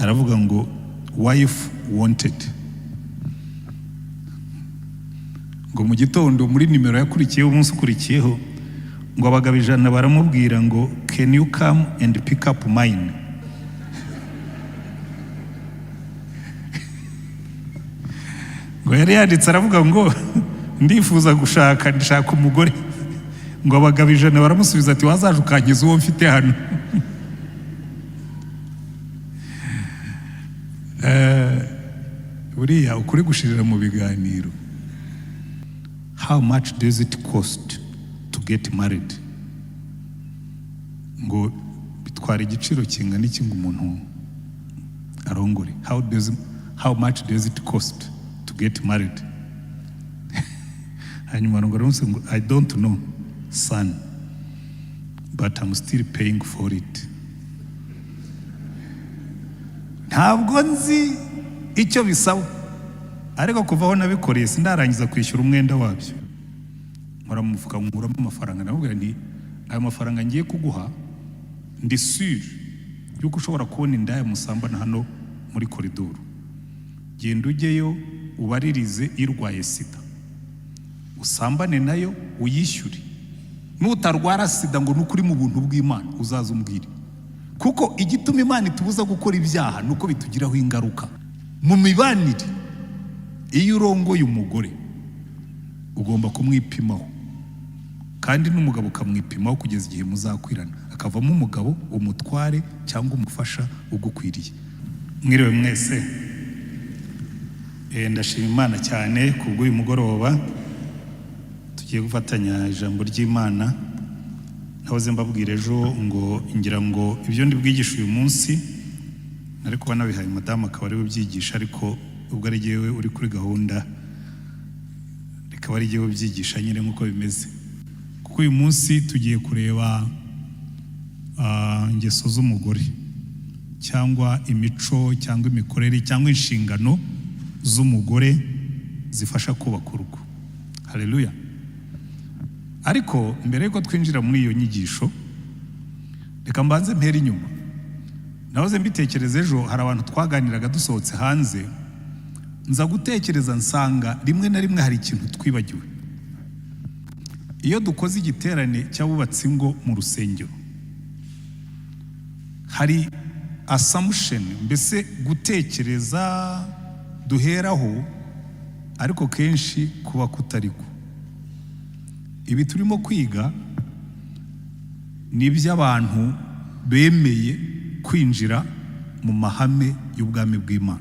Aravuga ngo "Wife wanted." Ngo mu gitondo, muri nimero yakurikiyeho, umunsi ukurikiyeho, ngo abagabo 100 baramubwira ngo "Can you come and pick up mine?" Ngo yari yanditse aravuga ngo "Ndifuza gushaka, ndashaka umugore." Ngo abagabo 100 baramusubiza ati "Wazaje ukankiza uwo mfite hano." Buriya ukuri gushirira mu biganiro. How much does it cost to get married? Ngo bitwara igiciro kingana iki ngo umuntu arongore? How much does it cost to get married? Hanyuma ngo aramutse ngo "I don't know, son, but I'm still paying for it." Ntabwo nzi icyo bisaba, ariko kuva aho nabikoreye sindarangiza kwishyura umwenda wabyo. Nkora mu mufuka, nkuramo amafaranga, ndamubwira nti "Ayo mafaranga ngiye kuguha, ndi sure yuko ushobora kubona indaya musambana hano muri koridoro. Genda ujyeyo ubaririze irwaye sida, usambane nayo, uyishyure. Nutarwara sida ngo nuko uri mu buntu bw'Imana, uzaza umbwire." Kuko igituma Imana itubuza gukora ibyaha ni uko bitugiraho ingaruka mu mibanire. Iyo urongoye umugore, ugomba kumwipimaho, kandi n'umugabo ukamwipimaho, kugeza igihe muzakwirana, akavamo umugabo, umutware cyangwa umufasha ugukwiriye. Mwiriwe mwese. Ndashima Imana cyane kubw'uyu mugoroba tugiye gufatanya ijambo ry'Imana. Nahoze mbabwira ejo ngo ngira ngo ibyo ndi bwigishe uyu munsi nari kuba nabihaye madamu akaba ariwe ubyigisha, ariko ubwo ari jyewe uri kuri gahunda, rikaba ari jyewe ubyigisha nyine nk'uko bimeze. Kuko uyu munsi tugiye kureba ingeso z'umugore, cyangwa imico, cyangwa imikorere, cyangwa inshingano z'umugore zifasha kubaka urugo. Haleluya! Ariko mbere yuko twinjira muri iyo nyigisho, reka mbanze mpere inyuma. Nahoze mbitekereza ejo, hari abantu twaganiraga dusohotse hanze, nza gutekereza nsanga rimwe na rimwe hari ikintu twibagiwe. Iyo dukoze igiterane cy'abubatsi ingo mu rusengero, hari assumption, mbese gutekereza duheraho, ariko kenshi kuba kutariko. Ibi turimo kwiga ni iby'abantu bemeye kwinjira mu mahame y'ubwami bw'Imana.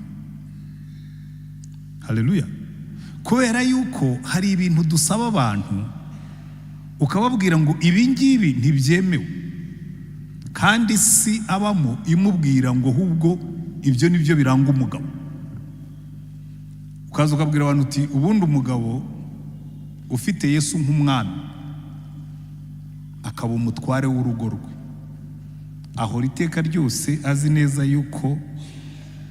Haleluya! Kubera yuko hari ibintu dusaba abantu, ukababwira ngo ibi ngibi ntibyemewe, kandi si abamo imubwira ngo ahubwo ibyo ni byo biranga umugabo. Ukaza ukabwira abantu uti ubundi umugabo ufite Yesu nk'umwami, akaba umutware w'urugo rwe, ahora iteka ryose azi neza yuko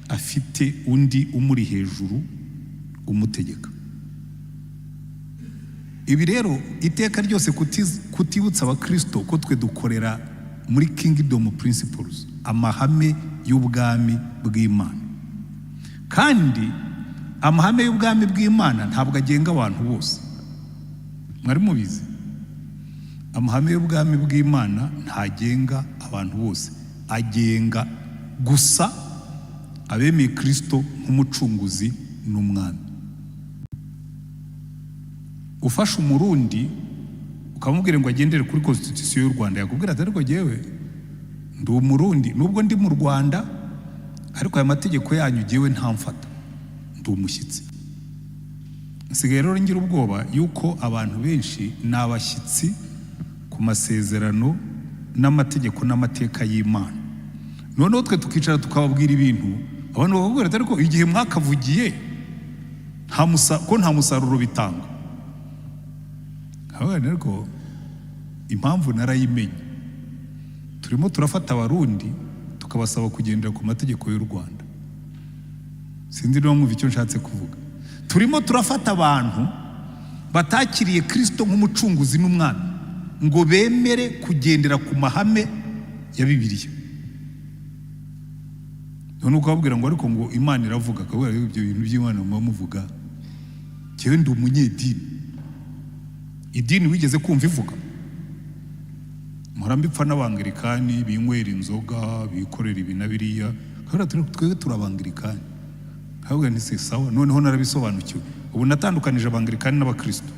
afite undi umuri hejuru umutegeka. Ibi rero iteka ryose kutibutsa abakristo ko twe dukorera muri kingdom principles, amahame y'ubwami bw'Imana. Kandi amahame y'ubwami bw'Imana ntabwo agenga abantu bose. Mwari mubizi? Amahame y'ubwami bw'Imana ntagenga abantu bose, agenga gusa abemeye Kristo nk'umucunguzi n'umwami. Ufashe Umurundi ukamubwira ngo agendere kuri constitution y'u Rwanda, yakubwira ati "Ariko jyewe ndi Umurundi, nubwo ndi mu Rwanda, ariko aya mategeko yanyu jyewe ntamfata, ndi umushyitsi." Nsigaye rero ngira ubwoba yuko abantu benshi ni abashyitsi ku masezerano n'amategeko n'amateka y'Imana. Noneho twe tukicara tukababwira ibintu, abantu bakabwira ati "Ariko igihe mwakavugiye ko nta musaruro bitanga?" Ariko impamvu narayimenye: turimo turafata Abarundi tukabasaba kugendera ku mategeko y'u Rwanda. Sinzi niba mwumva icyo nshatse kuvuga. Turimo turafata abantu batakiriye Kirisito nk'umucunguzi n'umwami ngo bemere kugendera ku mahame ya Bibiliya. None ukababwira ngo ariko ngo Imana iravuga, akabwira ibyo bintu by'Imana muba muvuga. Njyewe ndi umunyedini. Idini wigeze kumva ivuga? Mpora mbipfa n'Abangilikani binywera inzoga, bikorera ibi na biriya. Kubera twebwe turi Abangilikani. Nkavuga nti se sawa, noneho narabisobanukiwe. Ubu natandukanije Abangilikani n'Abakristo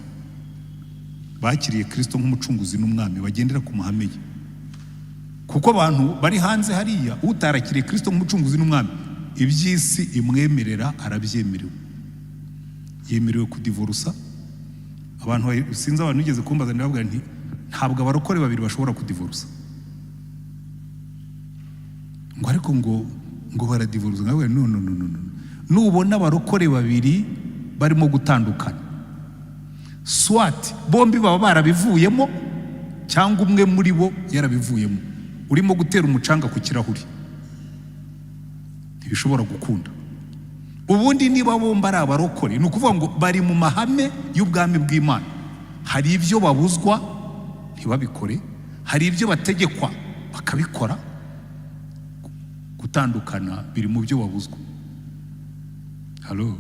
bakiriye Kristo nk'umucunguzi n'umwami, bagendera ku mahame ye. Kuko abantu bari hanze hariya, utarakiriye Kristo nk'umucunguzi n'umwami, iby'isi imwemerera arabyemerewe, yemerewe kudivorusa. Abantu sinzi, abantu bigeze kumbaza, ndababwira nti ntabwo abarokore babiri bashobora kudivorusa. Ngo ariko ngo baradivorusa. Nkababwira: "No, no, no, no, no." Nubona abarokore babiri barimo gutandukana, soit bombi baba barabivuyemo cyangwa umwe muri bo yarabivuyemo. Urimo gutera umucanga ku kirahuri, ntibishobora gukunda. Ubundi niba bombi ari abarokore, ni ukuvuga ngo bari mu mahame y'ubwami bw'Imana. Hari ibyo babuzwa ntibabikore, hari ibyo bategekwa bakabikora. Gutandukana biri mu byo babuzwa. Halo,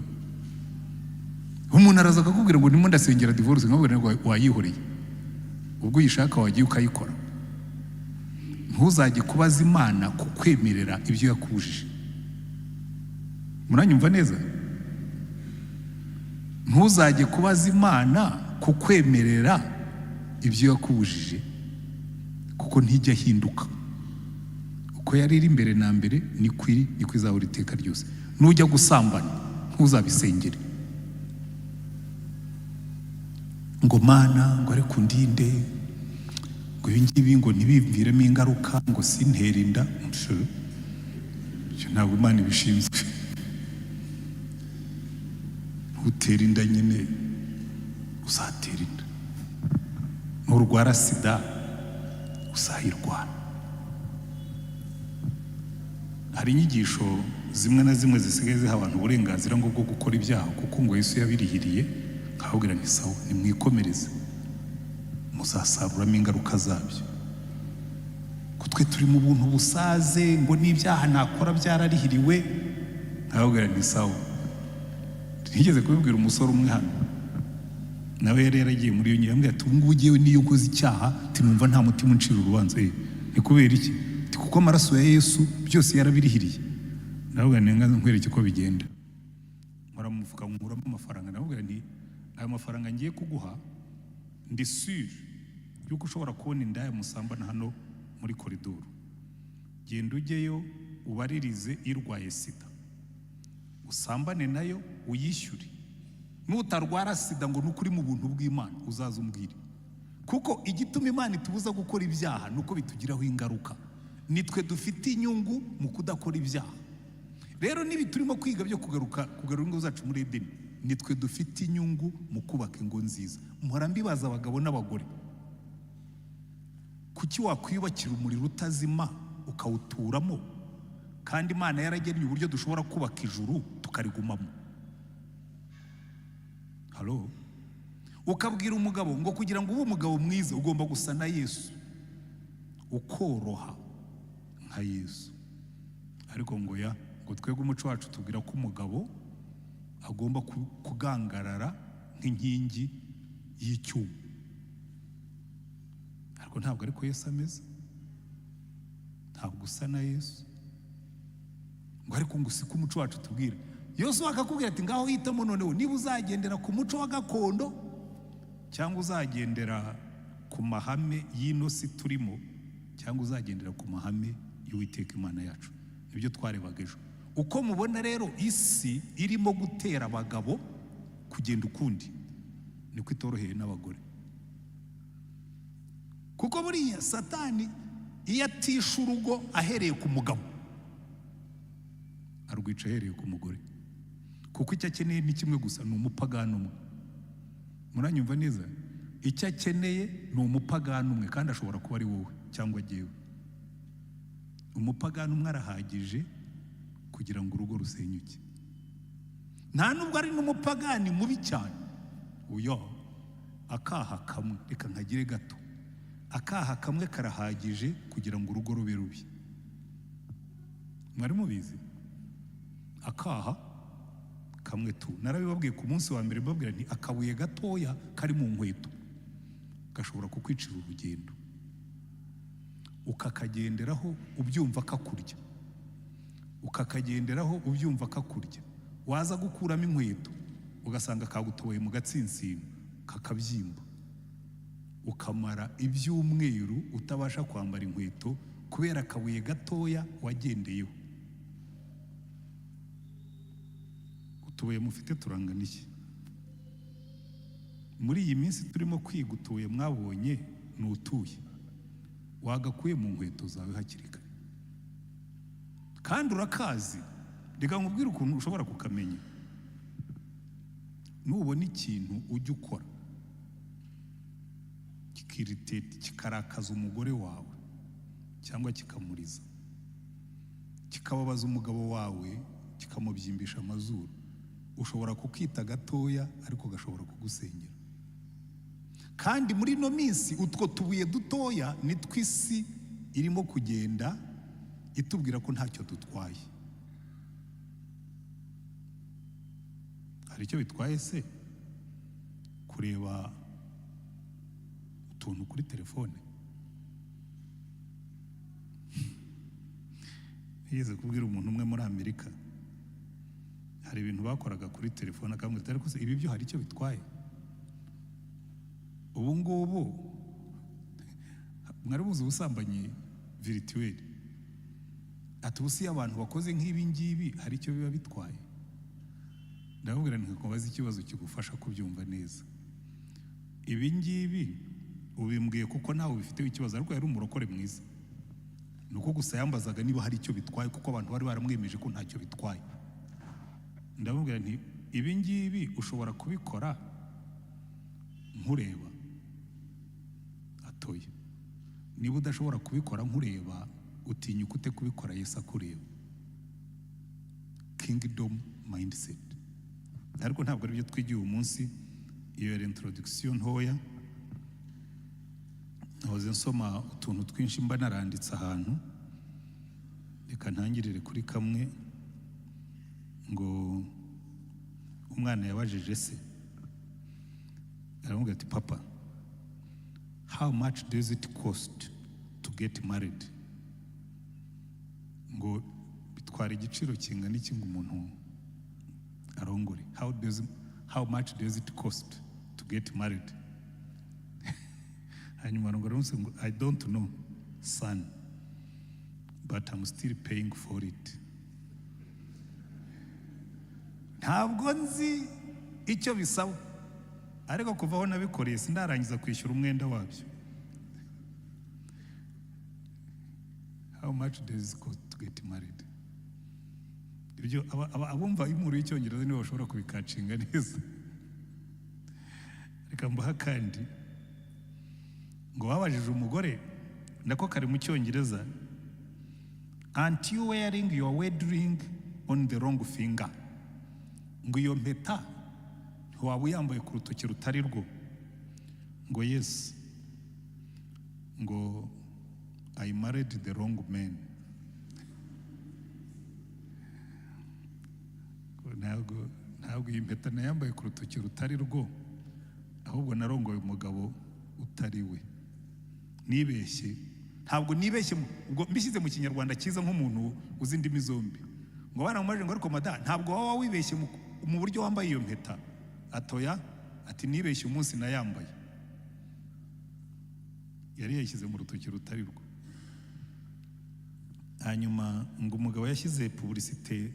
umuntu araza akakubwira ngo ndimo ndasengera divorce, nkabwira ngo wayihoreye, ubwo uyishaka wagiye ukayikora. Ntuzajye kubaza Imana kukwemerera ibyo yakubujije. Muranyumva neza? Ntuzajye kubaza Imana kukwemerera ibyo yakubujije, kuko ntijya ahinduka. Uko yari iri mbere na mbere niko iri, niko izahora iteka ryose. Nujya gusambana ntuzabisengere ngo Mana, ngo ariko undinde, ngo ibi ngibi ngo ntibimviremo ingaruka, ngo sintere inda. Ibyo ntabwo Imana ibishinzwe. Ntutere inda nyine, uzatera inda. Nurwara sida uzayirwara. Hari inyigisho zimwe na zimwe zisigaye ziha abantu uburenganzira ngo bwo gukora ibyaha kuko ngo Yesu yabirihiriye. Nkababwira nti sawa, nimwikomereze, muzasaruramo ingaruka zabyo. Ko twe turi mu buntu busaze, ngo n'ibyaha nakora byararihiriwe. Nkababwira nti sawa. Ntigeze kubibwira umusore umwe hano, nawe yari yaragiye muri iyo ngiyo, yambwira ati ubu ngubu ngewe niyo nkoze icyaha, tinumva nta mutima uncira urubanza. Ni kubera iki? Ati kuko amaraso ya Yesu byose yarabirihiriye. Nawe ntenga nkwereke uko bigenda. Nkora mu mufuka nkuramo amafaranga, ndamubwira nti aya mafaranga ngiye kuguha, ndi sûr yuko ushobora kubona indaya musambana hano muri koridoro. Genda ujyeyo ubaririze irwaye sida, usambane nayo, uyishyure. Nutarwara sida ngo nuko uri mu buntu bw'Imana, uzaza umbwire. Kuko igituma Imana itubuza gukora ibyaha nuko bitugiraho ingaruka. Nitwe dufite inyungu mu kudakora ibyaha. Rero nibi turimo kwiga byo kugaruka, kugarura ingo zacu muri Edeni, nitwe dufite inyungu mu kubaka ingo nziza. Mpora mbibaza abagabo n'abagore: kuki wakwiyubakira umuriro utazima ukawuturamo, kandi Imana yaragennye uburyo dushobora kubaka ijuru tukarigumamo? Halo, ukabwira umugabo ngo kugira ngo ube umugabo mwiza ugomba gusa na Yesu, ukoroha nka Yesu. Ariko ngo ya ngo twebwe umuco wacu tubwira ko umugabo agomba kugangarara nk'inkingi y'icyuma. Ariko ntabwo ariko Yesu ameze, ntabwo usa na Yesu. Ngo ariko ngo siko umuco wacu tubwira. Yosuwa akakubwira ati ngaho hitamo noneho niba uzagendera ku muco wa gakondo cyangwa uzagendera ku mahame y'ino si turimo, cyangwa uzagendera ku mahame y'Uwiteka Imana yacu. Nibyo twarebaga ejo. Uko mubona rero isi irimo gutera abagabo kugenda ukundi, niko itoroheye n'abagore. Kuko buriya Satani iyo atisha urugo ahereye ku mugabo, arwica ahereye ku mugore. Kuko icyo akeneye ni kimwe gusa, ni umupagani umwe. Muranyumva neza? Icyo akeneye ni umupagani umwe, kandi ashobora kuba ari wowe cyangwa jyewe. Umupagani umwe arahagije kugira ngo urugo rusenyuke. Nta nubwo ari n'umupagani mubi cyane. Uyo akaha kamwe, reka nkagire gato, akaha kamwe karahagije kugira ngo urugo rube rubi. Mwari mubizi? Akaha kamwe tu narabibabwiye ku munsi wa mbere, mbabwira nti akabuye gatoya kari mu nkweto gashobora kukwicira urugendo, ukakagenderaho ubyumva kakurya, ukakagenderaho ubyumva kakurya, waza gukuramo inkweto ugasanga kagutoboye mu gatsinsino kakabyimba, ukamara ibyumweru utabasha kwambara inkweto kubera akabuye gatoya wagendeyeho. Utubuye mufite turangana iki? Muri iyi minsi turimo kwiga, utubuye mwabonye ni utuye wagakuye mu nkweto zawe hakiri kare, kandi urakazi. Reka nkubwire ukuntu ushobora kukamenya. Nubona ikintu ujya ukora kikiriteti, kikarakaza umugore wawe cyangwa kikamuriza, kikababaza umugabo wawe, kikamubyimbisha amazuru, ushobora kukita gatoya ariko gashobora kugusengera. Kandi muri ino minsi utwo tubuye dutoya ni tw'isi irimo kugenda itubwira ko ntacyo dutwaye. Hari icyo bitwaye se kureba utuntu kuri telefone? Nigeze kubwira umuntu umwe muri Amerika, hari ibintu bakoraga kuri telefone, akamubwira ariko se ibi byo hari icyo bitwaye? Ubu ngubu mwari muzi ubusambanyi virtuel, ati ubu si abantu bakoze nk'ibi ngibi hari icyo biba bitwaye? Ndababwira nti nkubaze ikibazo kigufasha kubyumva neza. Ibi ngibi ubimbwiye kuko nawe ubifiteho ikibazo, ariko yari umurokore mwiza, ni uko gusa yambazaga niba hari icyo bitwaye, kuko abantu bari baramwemeje ko ntacyo bitwaye. Ndamubwira nti ibi ngibi ushobora kubikora nkureba? Atoye. Niba udashobora kubikora nkureba, utinyuka ute kubikora Yesu akureba? Kingdom mindset. Ariko ntabwo aribyo twigiye uyu munsi, iyo yari introduction ntoya. Nahoze nsoma utuntu twinshi mba naranditse ahantu, reka ntangirire kuri kamwe. Ngo umwana yabajije se, aramubwira ati papa, how much does it cost to get married? Ngo bitwara igiciro kingana iki ngo umuntu arongore? How much does it cost to get married? Hanyuma arongora aramubwira ngo I don't know son, but I'm still paying for it. Ntabwo nzi icyo bisaba, ariko kuva aho nabikoreye sindarangiza kwishyura umwenda wabyo. How much does it cost to get married? Ibyo abumva inkuru y'icyongereza nibo bashobora kubikacinga neza. Reka mbaha kandi. Ngo babajije umugore, nako kari mu cyongereza, aren't you wearing your wedding ring on the wrong finger? Ngo iyo mpeta ntiwaba uyambaye ku rutoki rutari rwo? Ngo yes, ngo I married the wrong man. Ntabwo iyi mpeta nayambaye ku rutoki rutari rwo, ahubwo narongoye umugabo utari we. Nibeshye, ntabwo nibeshye, ubwo mbishyize mu kinyarwanda cyiza nk'umuntu uzi indimi zombi. Ngo baramubaje ngo ariko mada, ntabwo waba wibeshye mu buryo wambaye iyo mpeta? Atoya, ati nibeshye umunsi nayambaye. Yari yayishyize mu rutoki rutari rwo. Hanyuma ngo umugabo yashyize publicité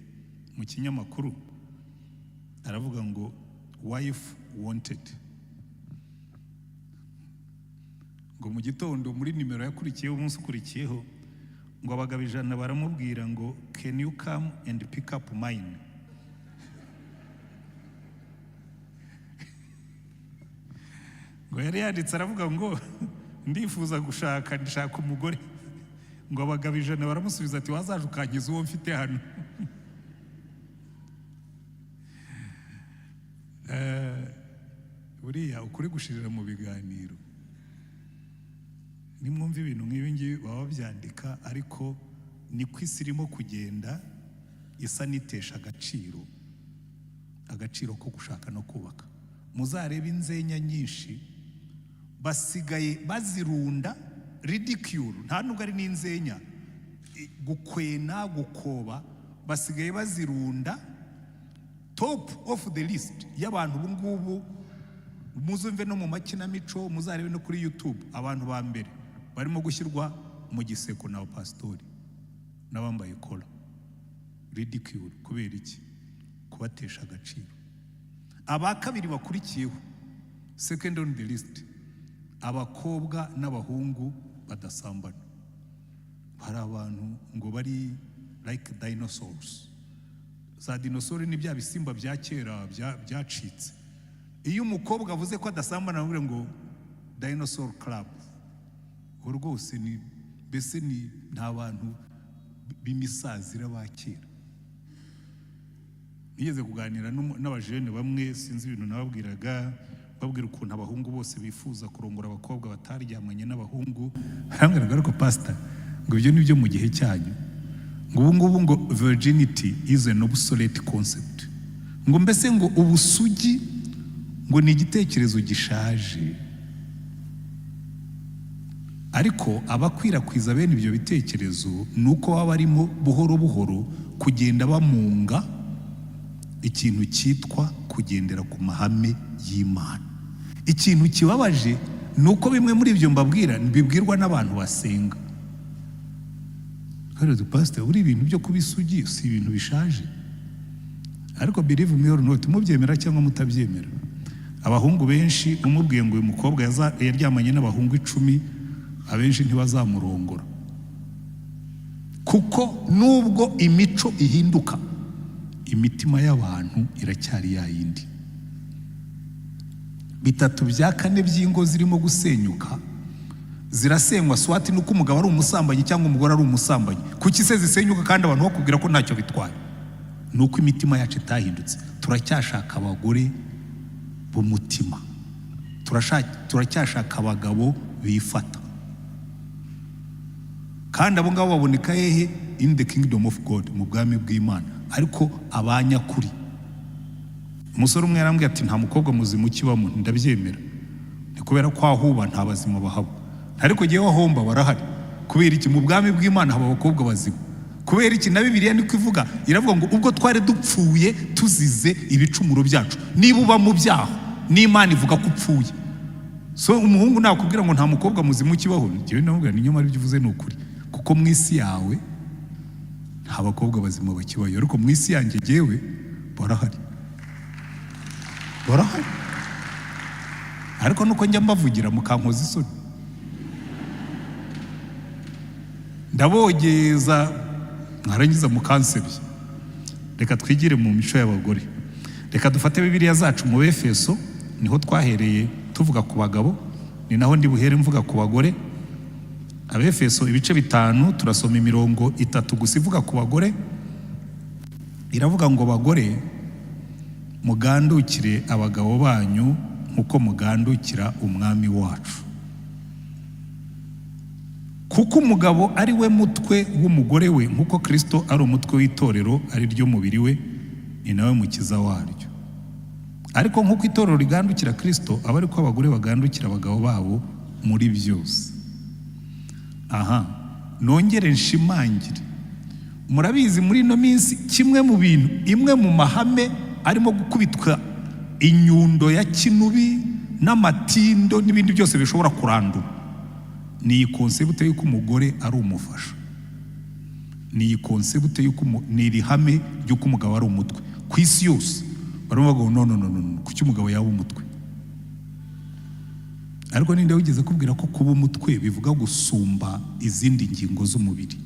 mu kinyamakuru, aravuga ngo wife wanted. Ngo mu gitondo muri nimero yakurikiyeho, umunsi ukurikiyeho, ngo abagabo 100 baramubwira ngo can you come and pick up mine? Ngo yari yanditse aravuga ngo ndifuza gushaka, ndashaka umugore. Ngo abagabo 100 baramusubiza ati wazaje ukankiza uwo mfite hano. Buriya ukuri gushirira mu biganiro. Nimwumva ibintu nk'ibi ngibi baba babyandika, ariko ni ko isi irimo kugenda Isa n'itesha agaciro ko gushaka no kubaka. Muzarebe inzenya nyinshi basigaye bazirunda ridicule, nta nubwo ari n'inzenya, gukwena, gukoba, basigaye bazirunda top of the list y'abantu. Ubu ngubu muzumve no mu makinamico, muzarebe no kuri YouTube, abantu ba mbere barimo gushyirwa mu giseko ni abapasitori n'abambaye kora. Ridicule. Kubera iki? Kubatesha agaciro. Aba kabiri bakurikiyeho, second on the list, abakobwa n'abahungu badasambana. Hari abantu ngo bari like dinosaurs. Za dinosaur ni bya bisimba bya kera byacitse. Iyo umukobwa avuze ko adasambana, bavuga ngo "dinosaur club". Ubu rwose ni mbese ni nta bantu b'imisazira ba kera. Nigeze kuganira n'abajene bamwe, sinzi ibintu nababwiraga, babwira ukuntu abahungu bose bifuza kurongora abakobwa bataryamanye n'abahungu. Barambwiraga, "Ariko pasita," ngo, "ibyo ni byo mu gihe cyanyu," ngo, "ubu ngubu," ngo, "virginity is an obsolete concept," ngo mbese ngo ubusugi ngo ni igitekerezo gishaje. Ariko abakwirakwiza bene ibyo bitekerezo ni uko baba barimo buhoro buhoro kugenda bamunga ikintu cyitwa kugendera ku mahame y'Imana. Ikintu kibabaje ni uko bimwe muri ibyo mbabwira bibwirwa n'abantu basenga. Rero pasiteri, buri ibintu byo kuba isugi si ibintu bishaje. Ariko believe me or not, mubyemera cyangwa mutabyemera, abahungu benshi umubwiye ngo uyu mukobwa yaryamanye n'abahungu 10, abenshi ntibazamurongora, kuko nubwo imico ihinduka, imitima y'abantu iracyari ya yindi. 3/4 by'ingo zirimo gusenyuka zirasenywa soit nuko umugabo ari umusambanyi cyangwa umugore ari umusambanyi. Kuki se zisenyuka kandi abantu bakubwira ko ntacyo bitwaye? Ni uko imitima yacu itahindutse. Turacyashaka abagore b'umutima, turacyashaka abagabo bifata. Kandi abo ngabo baboneka hehe? In the kingdom of God, mu bwami bw'Imana, ariko abanyakuri. Umusore umwe yarambwiye ati: "Nta mukobwa muzima ukibamo." Ndabyemera, ni kubera ko aho uba nta bazima bahaba, ariko jyewe aho mba barahari. Kubera iki? Mu bwami bw'Imana haba abakobwa bazima. Kubera iki? Na Bibiliya niko ivuga, iravuga ngo ubwo twari dupfuye tuzize ibicumuro byacu. Niba uba mu byaha, n'Imana ivuga ko upfuye. So umuhungu nakubwira ngo nta mukobwa muzima ukibaho, njyewe ndamubwira ni nyamara ibyo uvuze ni ukuri, kuko mu isi yawe nta bakobwa bazima bakibayo, ariko mu isi yanjye jyewe barahari, barahari. Ariko nuko njya mbavugira mukankoza isoni, ndabogeza mwarangiza mukansebya. Reka twigire mu mico y'abagore. Reka dufate Bibiliya zacu mu Befeso, niho twahereye tuvuga ku bagabo, ni naho ndi buhere mvuga ku bagore. Abefeso ibice 5, turasoma imirongo itatu gusa ivuga ku bagore. Iravuga ngo: "Bagore, mugandukire abagabo banyu nk'uko mugandukira Umwami wacu, kuko umugabo ari we mutwe w'umugore we, nk'uko Kristo ari umutwe w'itorero, ari ryo mubiri we, ni nawe mukiza waryo. Ariko nk'uko itorero rigandukira Kristo, aba ariko abagore bagandukira abagabo babo muri byose." Aha nongere nshimangire, murabizi muri ino minsi kimwe mu bintu, imwe mu mahame arimo gukubitwa inyundo ya kinubi n'amatindo n'ibindi byose bishobora kurandura, ni iyi concept y'uko umugore ari umufasha, ni iyi concept y'uko ni iri hame ry'uko umugabo ari umutwe. Ku isi yose barimo bavuga ngo: "No, no, no, no, kuki umugabo yaba umutwe?" Ariko ninde wigeze kubwira ko kuba umutwe bivuga gusumba izindi ngingo z'umubiri?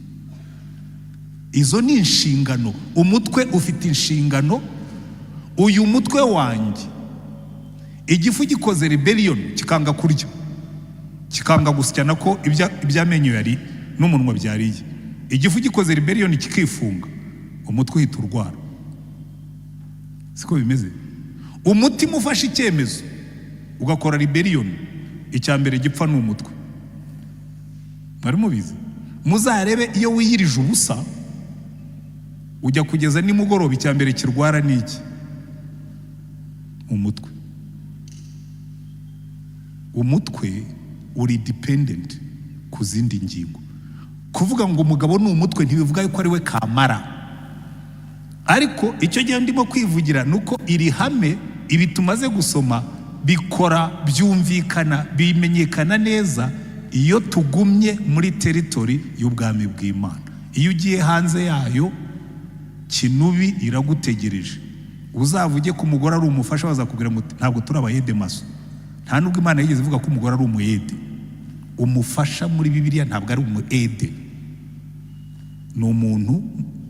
Izo ni inshingano. Umutwe ufite inshingano. Uyu mutwe wanjye, igifu gikoze rebellion, kikanga kurya, kikanga gusya, nako iby'amenyo yari n'umunwa byariye, igifu gikoze rebellion kikifunga, umutwe uhita urwara. Siko bimeze? Umutima ufashe icyemezo ugakora rebellion, icya mbere gipfa ni umutwe. Mwari mubizi? Muzarebe iyo wiyirije ubusa. Ujya kugeza nimugoroba, icya mbere kirwara ni iki? Umutwe. Umutwe uri dependent ku zindi ngingo. Kuvuga ngo umugabo ni umutwe ntibivuga yuko ari we kamara, ariko icyo gihe ndimo kwivugira ni uko iri hame, ibi tumaze gusoma, bikora, byumvikana, bimenyekana neza iyo tugumye muri territory y'ubwami bw'Imana. Iyo ugiye hanze yayo, kinubi iragutegereje. Uzavuge ko umugore ari umufasha, bazakubwira ngo ntabwo turi abayede maso. Nta nubwo Imana yigeze ivuga ko umugore ari umuyede. Umufasha muri Bibiliya ntabwo ari umu aide, ni umuntu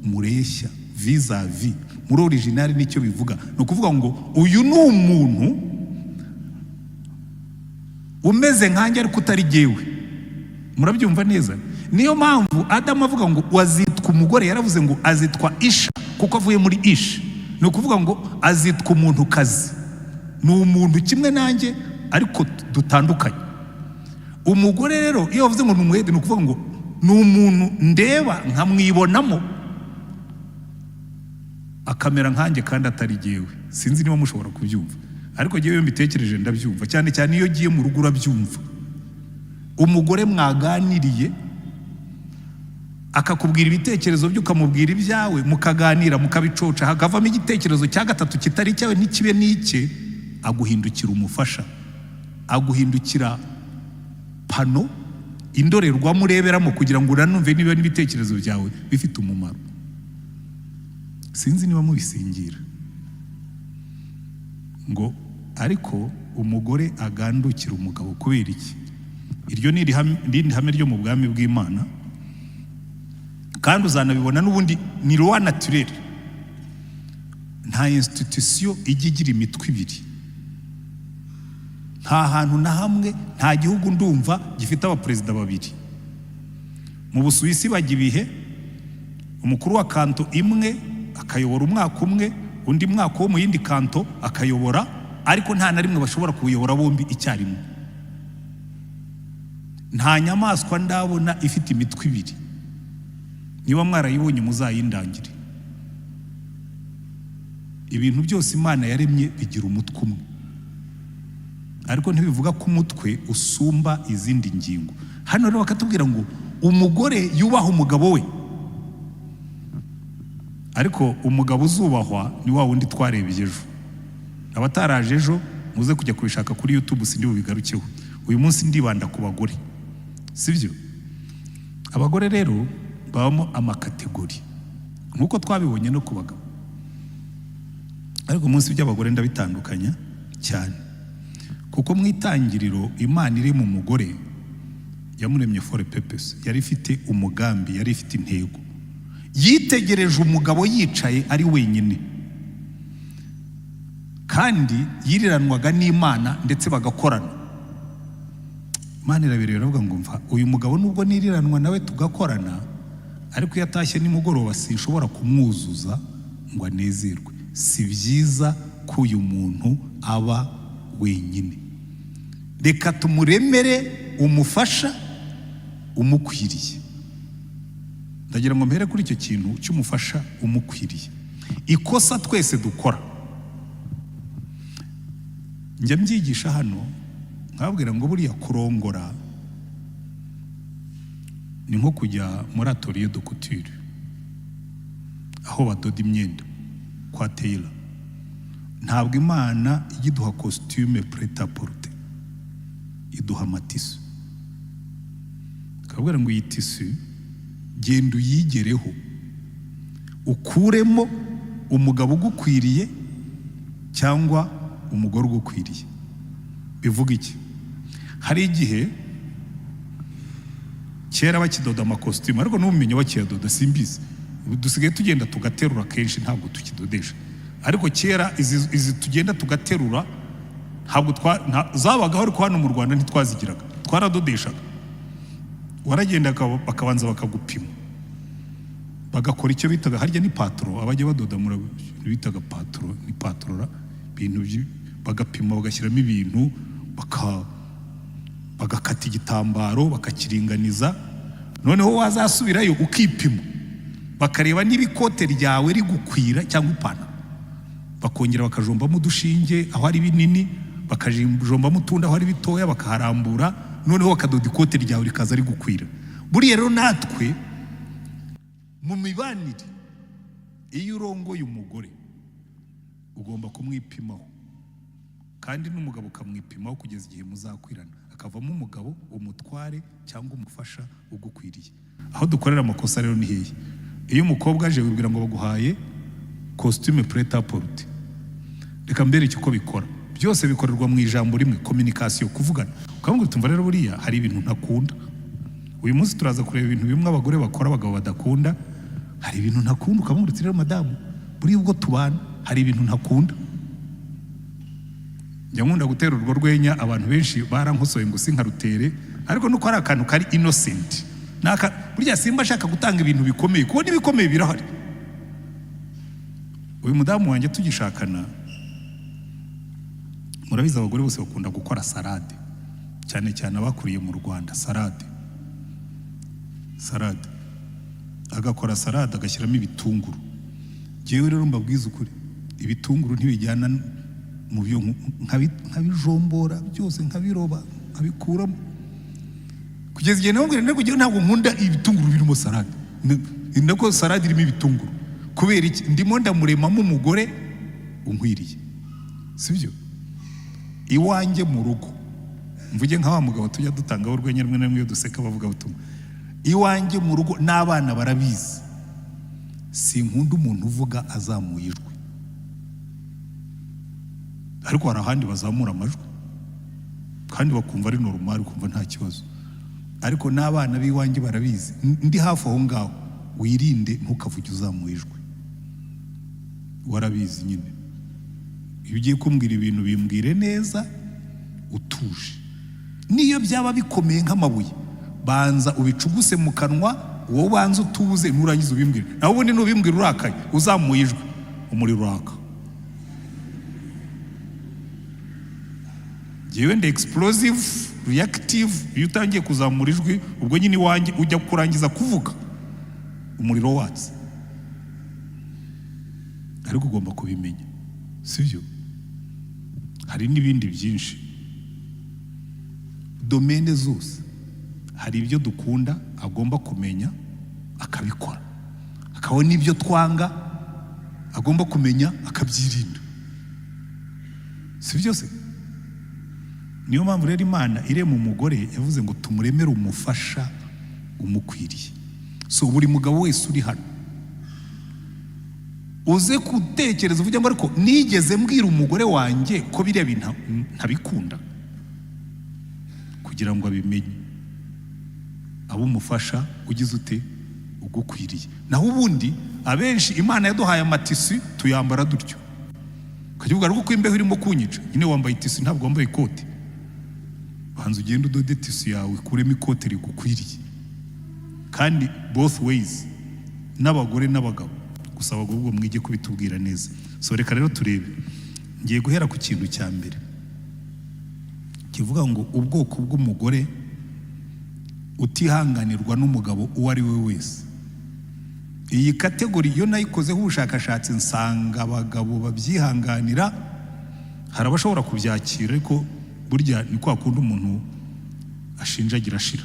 mureshya, vis-à-vis. Muri original nicyo bivuga. Ni ukuvuga ngo uyu ni umuntu umeze nkanjye ariko utari jyewe. Murabyumva neza? Niyo mpamvu Adamu avuga ngo wazitwa umugore, yaravuze ngo azitwa Isha kuko avuye muri Isha. Ni ukuvuga ngo azitwa umuntukazi, ni umuntu kimwe nanjye ariko dutandukanye. Umugore rero, iyo bavuze ngo ni umu aide, ni ukuvuga ngo ni umuntu ndeba nkamwibonamo, akamera nkanjye kandi atari jyewe. Sinzi niba mushobora kubyumva, ariko jyewe iyo mbitekereje ndabyumva, cyane cyane iyo ugiye mu rugo urabyumva. Umugore mwaganiriye, akakubwira ibitekerezo bye, ukamubwira ibyawe, mukaganira, mukabicoca, hakavamo igitekerezo cya gatatu kitari icyawe ntikibe n'icye, aguhindukira umufasha, aguhindukira pano, indorerwamo ureberamo kugira ngo unanumve niba n'ibitekerezo byawe bifite umumaro. Sinzi niba mubisingira. Ngo ariko umugore agandukira umugabo kubera iki? Iryo ni irindi hame ryo mu bwami bw'Imana, kandi uzanabibona n'ubundi ni loi naturelle. Nta institution ijya igira imitwe ibiri. Nta hantu na hamwe, nta gihugu ndumva gifite abaperezida babiri. Mu Busuwisi bajya ibihe, umukuru wa canton imwe akayobora umwaka umwe, undi mwaka wo mu yindi canton akayobora, ariko nta na rimwe bashobora kuwuyobora bombi icyarimwe. Nta nyamaswa ndabona ifite imitwe ibiri. Niba mwarayibonye muzayindangire. Ibintu byose Imana yaremye bigira umutwe umwe, ariko ntibivuga ko umutwe usumba izindi ngingo. Hano rero bakatubwira ngo umugore yubaha umugabo we, ariko umugabo uzubahwa ni wa wundi twarebye ejo. Abataraje ejo muze kujya kubishaka kuri YouTube, sindi bubigarukeho uyu munsi. Ndibanda ku bagore, sibyo? Abagore rero babamo ama category nk'uko twabibonye no ku bagabo, ariko umunsi by'abagore ndabitandukanya cyane, kuko mu itangiriro Imana iri mu mugore yamuremye for a purpose. Yari ifite umugambi, yari ifite intego. Yitegereje umugabo yicaye ari wenyine, kandi yiriranwaga n'Imana ndetse bagakorana. Imana irabireba, iravuga ngo mva uyu mugabo, nubwo niriranwa nawe tugakorana, ariko iyo atashye nimugoroba sinshobora kumwuzuza ngo anezerwe. Si byiza ko uyu muntu aba wenyine, reka tumuremere umufasha umukwiriye. Ndagira ngo mpere kuri icyo kintu cy'umufasha umukwiriye. Ikosa twese dukora, njya mbyigisha hano nkababwira ngo buriya kurongora ni nko kujya muri atelier de couture, aho badoda imyenda kwa tailor. Ntabwo Imana ijya iduha costume prêt-à-porter, iduha ama tissu, ikabwira ngo iyi tissu genda uyigereho, ukuremo umugabo ugukwiriye cyangwa umugore ugukwiriye. Bivuga iki? Hari igihe kera bakidoda amakositimu, ariko n'ubumenyi bakiyadoda simbizi, ubu dusigaye tugenda tugaterura kenshi, ntabwo tukidodesha, ariko kera izi tugenda tugaterura ntabwo zabagaho, ariko hano mu Rwanda ntitwazigiraga, twaradodeshaga. Waragenda bakabanza bakagupima, bagakora icyo bitaga, harya ni patron, abajya badoda bitaga patron, ni patorora ibintu bagapima, bagashyiramo ibintu, bagakata igitambaro, bakakiringaniza, noneho wazasubirayo ukipima. Bakareba niba ikote ryawe rigukwira cyangwa ipantaro, bakongera bakajombamo udushinge aho ari binini, bakajombamo utundi aho ari bitoya, bakaharambura, noneho bakadoda ikote ryawe rikaza rigukwira. Buriya rero natwe mu mibanire, iyo urongoye umugore ugomba kumwipimaho, kandi n'umugabo ukamwipimaho kugeza igihe muzakwirana, akavamo umugabo, umutware cyangwa umufasha ugukwiriye. Aho dukorera amakosa rero ni hehe? Iyo umukobwa aje, wibwira ngo baguhaye costume prêt-à-porter. Reka mbereke uko bikora. Byose bikorerwa mu ijambo rimwe: communication, kuvugana. Ukamubwira uti: "Umva rero, buriya hari ibintu ntakunda." Uyu munsi turaza kureba ibintu bimwe abagore bakora abagabo badakunda. Hari ibintu ntakunda. Ukamubwira uti: "Rero madamu, buriya ubwo tubana hari ibintu ntakunda." Njya nkunda gutera urwo rwenya, abantu benshi barankosoye ngo sinkarutere, ariko nuko ari akantu kari innocent. Naka burya simba ashaka gutanga ibintu bikomeye, kuko n'ibikomeye birahari. Uyu mudamu wanjye tugishakana, murabizi abagore bose bakunda gukora salade, cyane cyane abakuriye mu Rwanda. Salade, salade, agakora salade agashyiramo ibitunguru. Njyewe rero mbabwiza ukuri, ibitunguru ntibijyana mu byo nkabijombora byose, nkabiroba, nkabikuramo, kugeza igihe namubwira ntabwo njyewe ntabwo nkunda ibitunguru birimo salade, nako salade irimo ibitunguru. Kubera iki? Ndimo ndamuremamo umugore unkwiriye, sibyo? Iwanjye mu rugo, mvuge nka wa mugabo tujya dutangaho urwenya rumwe na rumwe iyo duseka bavuga butumwa, iwanjye mu rugo n'abana barabizi, sinkunda umuntu uvuga azamuye ijwi. Ariko hari ahandi bazamura amajwi kandi bakumva ari normal, ukumva nta kibazo. Ariko n'abana b'iwanjye barabizi, ndi hafi aho ngaho, wirinde, ntukavuge uzamuye ijwi. Warabizi nyine, iyo ugiye kumbwira ibintu bimbwire neza utuje. Niyo byaba bikomeye nk'amabuye, banza ubicuguse mu kanwa wowe, ubanza utuze, nurangiza ubimbwire. Naho ubundi nubimbwira urakaye, uzamuye ijwi, umuriro uraka. Njyewe ndi explosive, reactive. Iyo utangiye kuzamura ijwi, ubwo nyine iwanjye ujya kurangiza kuvuga umuriro watse. Ariko ugomba kubimenya, sibyo? Hari n'ibindi byinshi, domaine zose hari ibyo dukunda agomba kumenya akabikora, hakaba n'ibyo twanga agomba kumenya akabyirinda, si byose? Niyo mpamvu rero Imana irema umugore yavuze ngo tumuremere umufasha umukwiriye. So buri mugabo wese uri hano, uze gutekereza uvuge ngo: "Ariko nigeze mbwira umugore wanjye ko biriya bintu ntabikunda?" Kugira ngo abimenye, abe umufasha ugize ute? Ugukwiriye. Naho ubundi abenshi Imana yaduhaye amatissu, tuyambara dutyo, ukajya uvuga ariko ko imbeho irimo kunyica. Nyine wambaye itissu, ntabwo wambaye ikote. Banza ugende udode tissu yawe, ukuremo ikote rigukwiriye. Kandi both ways, n'abagore n'abagabo. Gusa abagore ubwo mwige kubitubwira neza. So reka rero turebe. Ngiye guhera ku kintu cya mbere kivuga ngo ubwoko bw'umugore utihanganirwa n'umugabo uwo ari we wese. Iyi category iyo nayikozeho ubushakashatsi, nsanga abagabo babyihanganira, hari abashobora kubyakira, ariko burya ni kwa kundi umuntu ashinjagira ashira.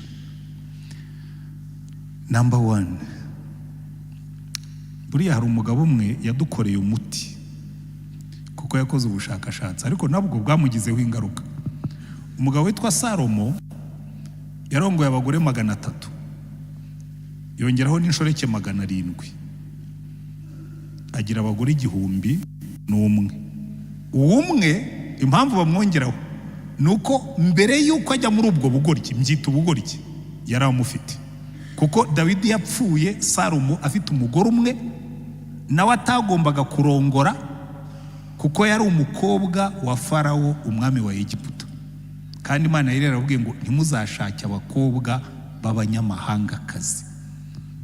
Number one, buriya hari umugabo umwe yadukoreye umuti kuko yakoze ubushakashatsi, ariko nabwo bwamugizeho ingaruka. Umugabo witwa Salomo yarongoye abagore 300, yongeraho n'inshoreke 700, agira abagore 1001. Uwumwe impamvu bamwongeraho ni uko mbere y'uko ajya muri ubwo bugoryi, mbyita ubugoryi, yari amufite, kuko Dawidi yapfuye Salomo afite umugore umwe, nawe atagombaga kurongora kuko yari umukobwa wa Farawo, umwami wa Egiputa. Kandi Imana yari yarababwiye ngo ntimuzashake abakobwa b'abanyamahangakazi,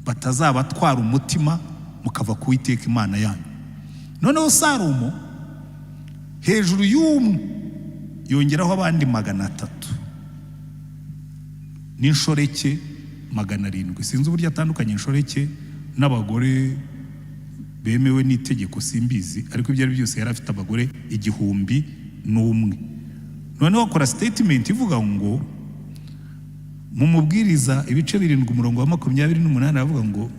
batazabatwara umutima mukava ku Uwiteka Imana yanyu. Noneho Salomo hejuru y'umwe yongeraho abandi 300 n'inshoreke 700. Sinzi uburyo atandukanye inshoreke n'abagore bemewe n'itegeko, simbizi, ariko ibyo ari byo byose yari afite abagore 1001. Noneho akora statement ivuga ngo, mu Mubwiriza ibice 7 umurongo wa 28, aravuga ngo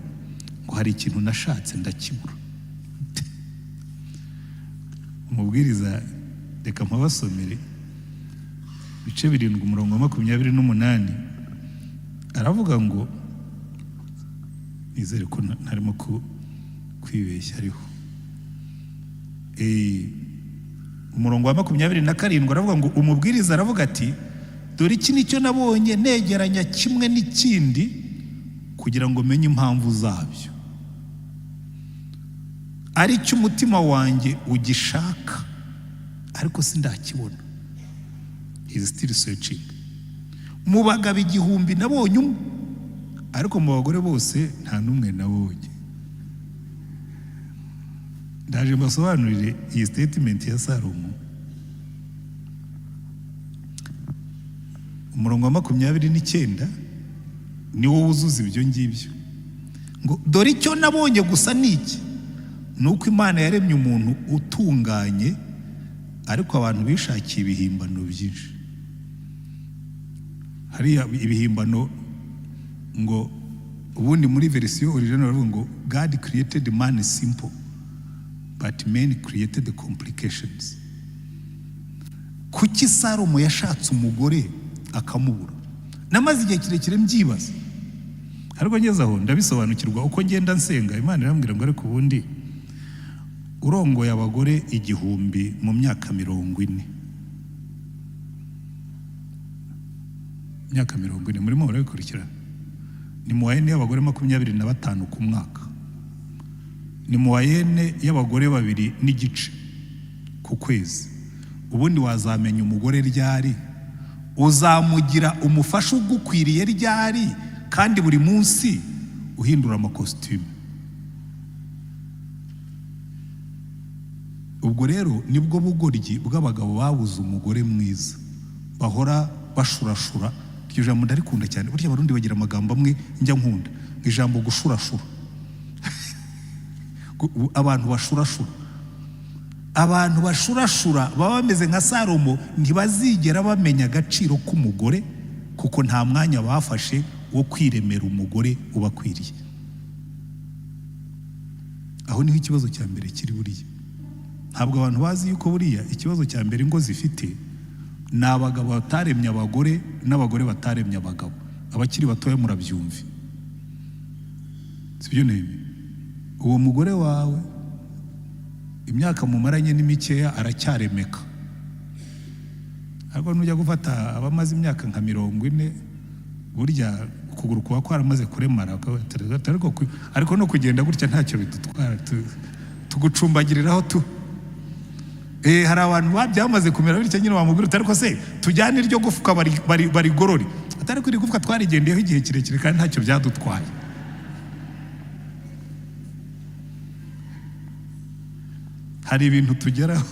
hari ikintu nashatse ndakibura. Umubwiriza, reka mpabasomere, ibice 7 umurongo wa 28, aravuga ngo, nizere ko ntarimo kwibeshya, ariho umurongo wa 27, aravuga ngo, umubwiriza aravuga ati: "Dore iki nicyo nabonye negeranya kimwe n'ikindi kugira ngo menye impamvu zabyo, ari cyo umutima wanjye ugishaka, ariko sindakibona." Is still searching. Mu bagabo 1000 nabonye umwe, ariko mu bagore bose nta n'umwe nabonye. Ndaje mbasobanurire iyi statement ya Salomo. Umurongo wa 29 niwo wuzuza ibyo ngibyo, ngo: "Dore icyo nabonye gusa ni iki, ni uko Imana yaremye umuntu utunganye, ariko abantu bishakiye ibihimbano byinshi." Hariya ibihimbano, ngo ubundi muri version original baravuga ngo: "God created man simple, but men created the complications." Kuki Salomo yashatse umugore akamubura? Namaze igihe kirekire mbyibaza, ariko ngeze aho ndabisobanukirwa. Uko ngenda nsenga, Imana irambwira ngo: "Ariko ubundi urongoye abagore 1000 mu myaka 40, imyaka 40 murimo murabikurikira, ni moyenne y'abagore 25 ku mwaka, ni moyenne y'abagore 2.5 ku kwezi. Ubundi wazamenya umugore ryari? Uzamugira umufasha ugukwiriye ryari, kandi buri munsi uhindura amakositimu?" Ubwo rero nibwo bugoryi bw'abagabo babuze umugore mwiza, bahora bashurashura. Iryo jambo ndarikunda cyane. Burya Abarundi bagira amagambo amwe njya nkunda, ijambo gushurashura. Abantu bashurashura, abantu bashurashura baba bameze nka Salomo, ntibazigera bamenya agaciro k'umugore, kuko nta mwanya bafashe wo kwiremera umugore ubakwiriye. Aho niho ikibazo cya mbere kiri. Buriya ntabwo abantu bazi yuko buriya ikibazo cya mbere ingo zifite ni abagabo bataremye abagore n'abagore bataremye abagabo. Abakiri batoya murabyumve, sibyo? Nebe uwo mugore wawe, imyaka mumaranye ni mikeya, aracyaremeka. Ariko nujya gufata abamaze imyaka nka 40, burya ukuguru kuba kwaramaze kuremara, ariko no kugenda gutya ntacyo bidutwara, tugucumbagiriraho tu. Hari abantu byamaze kumera bityo nyine, wamubwira uti: "Ariko se tujyane iryo gufwa barigorore?" Atari ko iri gufwa twarigendeyeho igihe kirekire kandi ntacyo byadutwaye. Hari ibintu tugeraho.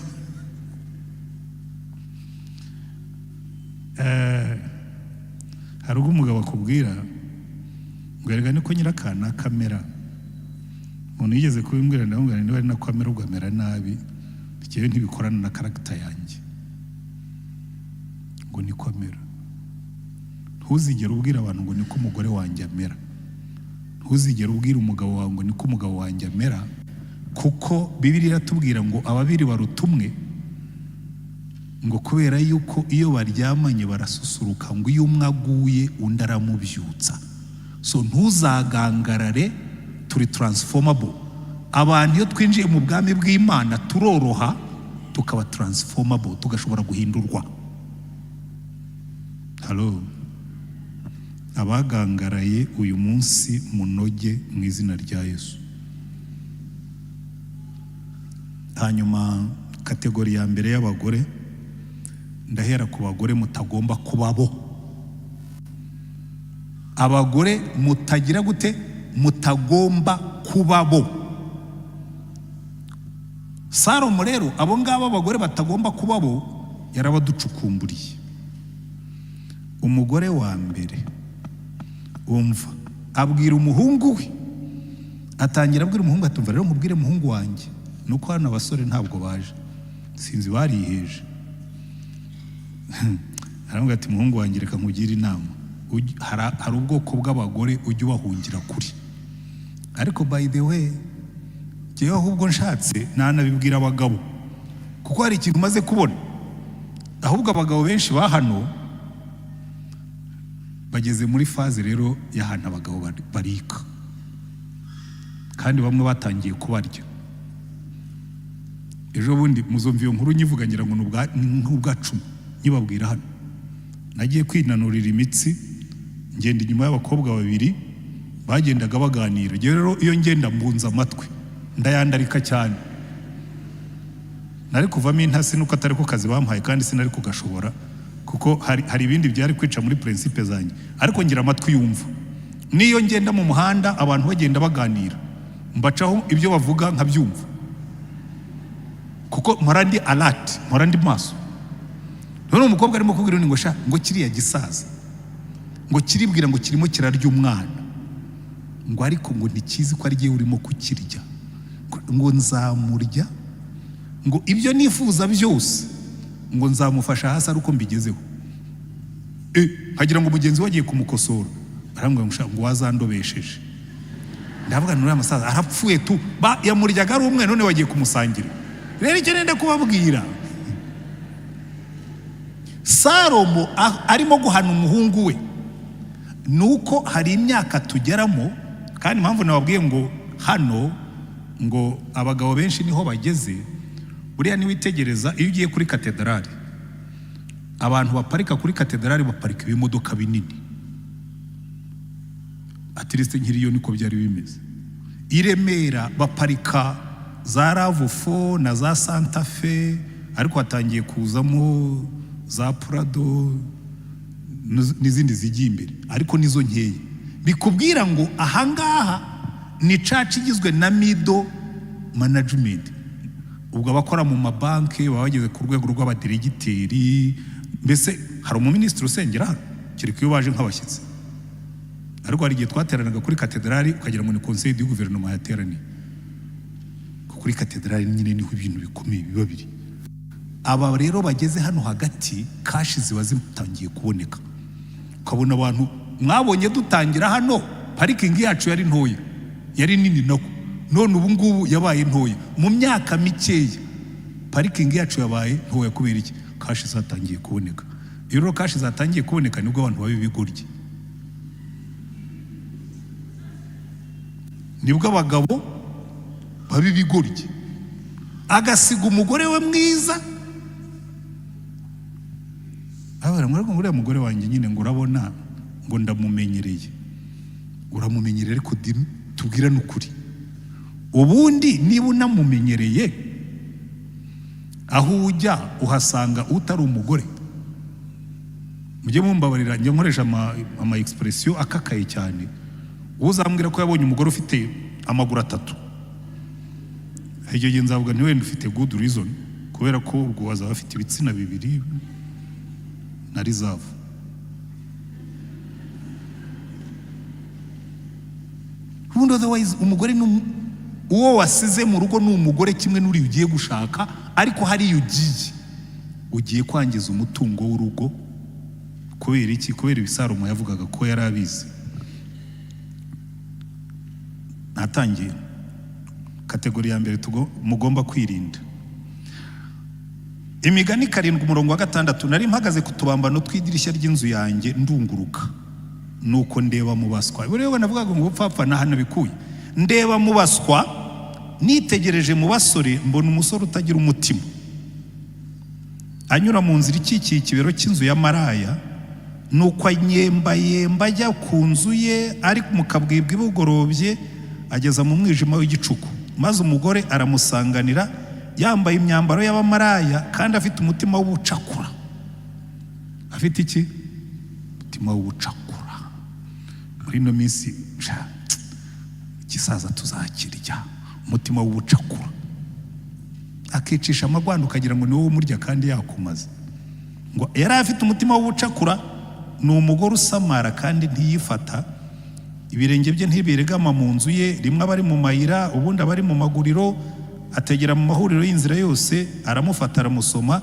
Hari ubwo umugabo akubwira ngo: "Erega niko nyirakanaka amera." Umuntu yigeze kubimbwira, ndamubwira: "Niba ari nako amera, ubwo amera nabi, njyewe ntibikorana na character yanjye." Ngo niko amera. Ntuzigere ubwira abantu ngo niko umugore wanjye amera. Ntuzigere ubwira umugabo wawe ngo niko umugabo wanjye amera, kuko Bibiliya iratubwira ngo ababiri baruta umwe, ngo kubera yuko iyo baryamanye barasusuruka, ngo iyo umwe aguye undi aramubyutsa. So ntuzagangarare, turi transformable. Abantu iyo twinjiye mu bwami bw'Imana turoroha, tukaba transformable, tugashobora guhindurwa. Halo, abagangaraye uyu munsi munoge mu izina rya Yesu. Hanyuma catégorie ya mbere y'abagore, ndahera ku bagore mutagomba kuba bo. Abagore mutagira gute? Mutagomba kuba bo. Salomo rero abo ngabo abagore batagomba kuba bo yarabaducukumburiye. Umugore wa mbere, umva, abwira umuhungu we Atangira abwira umuhungu ati: "Umva rero nkubwire, muhungu wanjye, nuko hano abasore ntabwo baje, sinzi bariheje." Aramubwira ati: "Muhungu wanjye, reka nkugire inama. Hari ubwoko bw'abagore ujya ubahungira kuri." Ariko by the way, njyewe ahubwo nshatse nanabibwira abagabo, kuko hari ikintu umaze kubona. Ahubwo abagabo benshi ba hano bageze muri phase rero y'ahantu abagabo barika, kandi bamwe batangiye kubarya. Ejo bundi muzumva iyo nkuru nyivuga, ngira ngo ni nk'ubwa 10 nyibabwira hano. Nagiye kwinanurira imitsi, ngenda inyuma y'abakobwa babiri bagendaga baganira. Njyewe rero iyo ngenda mbunza amatwi, ndayandarika cyane. Nari kuvamo intasi, nuko atari ko kazi bampaye, kandi sinari kugashobora kuko hari ibindi byari kwica muri principe zanjye. Ariko ngira amatwi yumva. N'iyo ngenda mu muhanda abantu bagenda baganira, mbacaho ibyo bavuga nkabyumva, kuko mpora ndi alert, mpora ndi maso. None umukobwa arimo kubwira undi ngo: "Sha," ngo, "kiriya gisaza," ngo, "kiribwira ngo kirimo kirarya umwana," ngo, "ariko," ngo, "ntikizi ko ari jyewe urimo kukirya," ngo, "nzamurya," ngo, "ibyo nifuza byose," ngo, "nzamufasha hasi ari uko mbigezeho." Nkagira ngo mugenzi we agiye kumukosora, arambwira ngo: "Sha," ngo, "wazandobesheje." Ndavuga nti: "Uriya musaza arapfuye tu." Ba yamuryaga ari umwe, none wagiye kumusangira. Rero icyo nenda kubabwira, Salomo arimo guhana umuhungu we, ni uko hari imyaka tugeramo. Kandi impamvu nababwiye ngo hano ngo abagabo benshi niho bageze, buriya niwitegereza iyo ugiye kuri katedrali, abantu baparika kuri katedrali baparika ibimodoka binini. At least nkiriyo niko byari bimeze. I Remera baparika za RAV4 na za Santa Fe, ariko hatangiye kuzamo za Prado n'izindi zigiye imbere, ariko nizo nkeya. Bikubwira ngo ahangaha ni church igizwe na middle management. Ubwo abakora mu mabanki baba bageze ku rwego rw'abadiregiteri. Mbese hari umuminisitiri usengera hano? Kereka iyo baje nk'abashyitsi. Ariko hari igihe twateranaga kuri katedrali ukagira ngo ni conseil du gouvernement yateraniye. Kuko kuri katedrali nyine niho ibintu bikomeye biba biri. Aba rero bageze hano hagati, cash ziba zitangiye kuboneka, ukabona abantu mwabonye dutangira hano, parking yacu yari ntoya, yari nini nako, none ubu ngubu yabaye ntoya. Mu myaka mikeya parking yacu yabaye ntoya. Kubera iki? Cash zatangiye kuboneka. Iyo rero cash zatangiye kuboneka, nibwo abantu baba ibigoryi, nibwo abagabo baba ibigoryi, agasiga umugore we mwiza. Abara ngo: "Uriya mugore wanjye nyine," ngo, "urabona," ngo, "ndamumenyereye." Uramumenyereye, ariko tubwirane ukuri, ubundi niba unamumenyereye, aho ujya uhasanga utari umugore? Mujye mumbabarira njye nkoresha ama expression akakaye cyane. Uzambwira ko yabonye umugore ufite amaguru atatu, icyo gihe nzavuga nti wenda ufite good reason, kubera ko ubwo bazaba bafite ibitsina bibiri na reserve. Ubundi otherwise umugore ni uwo wasize mu rugo ni umugore kimwe n'uriya ugiye gushaka. Ariko hariya ugiye kwangiza umutungo w'urugo. Kubera iki? Kubera ibi Salomo yavugaga ko yari abizi. Natangiye catégorie ya mbere mugomba kwirinda. Imigani 7 umurongo wa 6: "Nari mpagaze ku tubambano tw'idirishya ry'inzu yanjye, ndunguruka, nuko ndeba mu baswa." Buriya navugaga ngo ubupfapfa ni ahantu bikuye. "Ndeba mu baswa, nitegereje mu basore, mbona umusore utagira umutima, anyura mu nzira ikikiye ikibero cy'inzu ya maraya. Nuko anyembayemba ajya ku nzu ye, ari mu kabwibwi bugorobye, ageza mu mwijima w'igicuku. Maze umugore aramusanganira, yambaye imyambaro y'abamaraya, kandi afite umutima w'ubucakura." Afite iki? Umutima w'ubucakura. Muri ino minsi sha, igisaza tuzakirya. Umutima w'ubucakura, akicisha amagwanda ukagira ngo ni wowe umurya kandi yakumaze. Ngo yari afite umutima w'ubucakura. Ni umugore usamara kandi ntiyifata. Ibirenge bye ntibiregama mu nzu ye. Rimwe aba ari mu mayira, ubundi aba ari mu maguriro, ategera mu mahuriro y'inzira yose. Aramufata, aramusoma,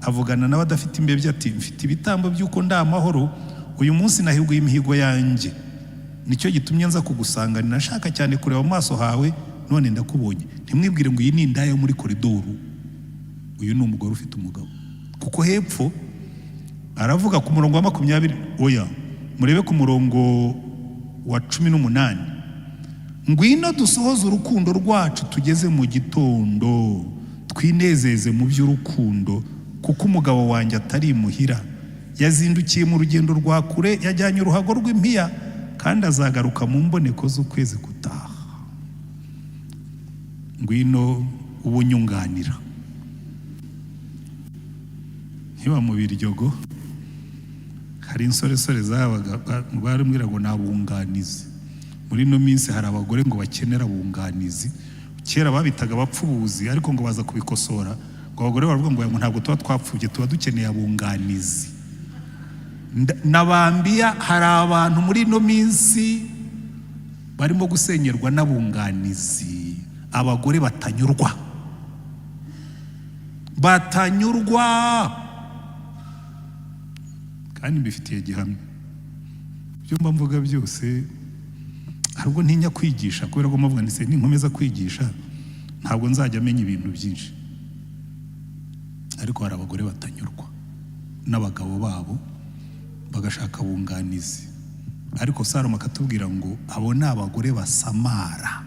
avugana nawe adafite imbebya, ati: "Mfite ibitambo by'uko ndi amahoro. Uyu munsi nahiguye imihigo yanjye, nicyo gitumye nza kugusanganira. Nashaka cyane kureba mu maso hawe, none ndakubonye." Ntimwibwire ngo iyi ni indaya yo muri koridoru. Uyu ni umugore ufite umugabo, kuko hepfo aravuga ku murongo wa 20, oya, murebe ku murongo wa 18: "Ngwino dusohoze urukundo rwacu tugeze mu gitondo, twinezeze mu by'urukundo, kuko umugabo wanjye atari imuhira. Yazindukiye mu rugendo rwa kure, yajyanye uruhago rw'impiya, kandi azagaruka mu mboneko z'ukwezi gutaha. Ngwino ubunyunganira." Nkiba mu Biryogo hari insoresore zabaga, barambwira ngo ni abunganizi. Muri ino minsi hari abagore ngo bakenera abunganizi. Kera babitaga abapfubuzi, ariko ngo baza kubikosora, ngo abagore baravuga ngo ntabwo tuba twapfubye, tuba dukeneye abunganizi. Nabambiya hari abantu muri ino minsi barimo gusenyerwa n'abunganizi, abagore batanyurwa, batanyurwa, kandi mbifitiye gihamya. Ibyo mba mvuga byose, hari ubwo ntinya kwigisha kubera ko mbavuga nti: "Ninkomeza kwigisha ntabwo nzajya amenya ibintu byinshi." Ariko hari abagore batanyurwa n'abagabo babo, bagashaka abunganizi. Ariko Salomo akatubwira ngo abo ni abagore basamara,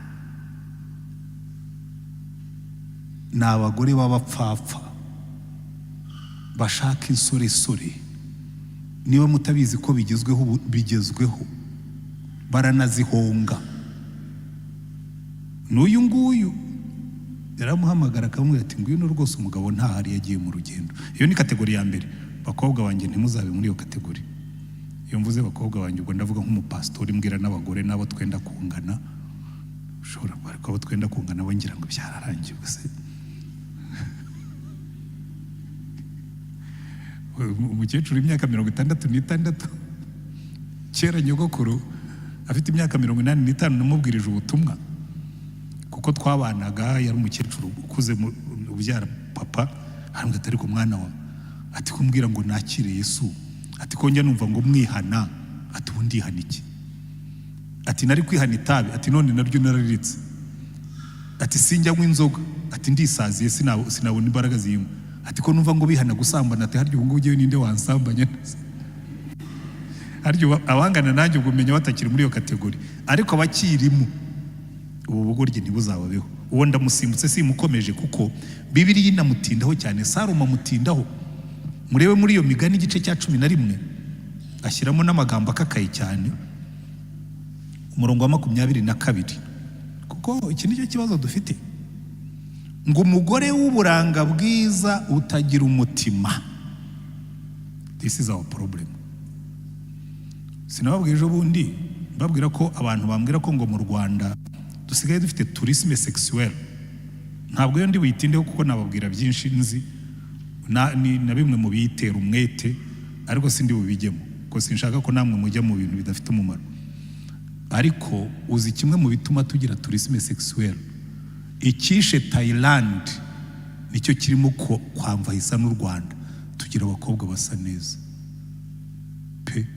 ni abagore b'abapfapfa bashaka insoresore. Niba mutabizi ko bigezweho ubu, bigezweho, baranazihonga. N'uyu nguyu yaramuhamagara akamubwira ati: "Ngwino rwose, umugabo ntahari, yagiye mu rugendo." Iyo ni catégorie ya mbere. Bakobwa banjye, ntimuzabe muri iyo catégorie. Iyo mvuze bakobwa banjye, ubwo ndavuga nk'umupasitori, mbwira n'abagore n'abo twenda kungana. Ushobora, ariko abo twenda kungana bo ngira ngo byararangiye gusa. Umukecuru w'imyaka 66, kera nyogokuru afite imyaka 85 namubwirije ubutumwa, kuko twabanaga, yari umukecuru ukuze ubyara papa. Arambwira ati: "Ariko mwana wa," ati, "kumbwira ngo nakire Yesu," ati, "ko njya numva ngo mwihana," ati, "ubu ndihana iki?" Ati: "Nari kwihana itabi," ati, "none naryo narariritse," ati, "sinjya nywa inzoga," ati, "ndisaziye, sinabona imbaraga ziyinywa," ati, "ko numva ngo bihana gusambana," ati, "harya ubu ngubu njyewe ninde wansambanya?" Harya ubu abangana nanjye ubwo umenya batakiri muri iyo catégorie, ariko abakirimo, ubu bugoryi ntibuzababeho. Uwo ndamusimbutse, simukomeje, kuko Bibiliya inamutindaho cyane, Salomo amutindaho. Murebe muri iyo Migani igice cya 11, ashyiramo n'amagambo akakaye cyane, umurongo wa 22, kuko iki nicyo kibazo dufite, ngo: "Umugore w'uburanga bwiza utagira umutima." This is our problem. Sinababwira ejo bundi, mbabwira ko abantu bambwira ko ngo mu Rwanda dusigaye dufite tourisme sexuelle? Ntabwo iyo ndi buyitindeho, kuko nababwira byinshi nzi na bimwe mu biyitera umwete, ariko sindi bubijyemo kuko sinshaka ko namwe mujya mu bintu bidafite umumaro. Ariko uzi kimwe mu bituma tugira tourisme sexuelle? Icyishe Thailand nicyo kirimo kwamvahisa n'u Rwanda. Tugira abakobwa basa neza pe,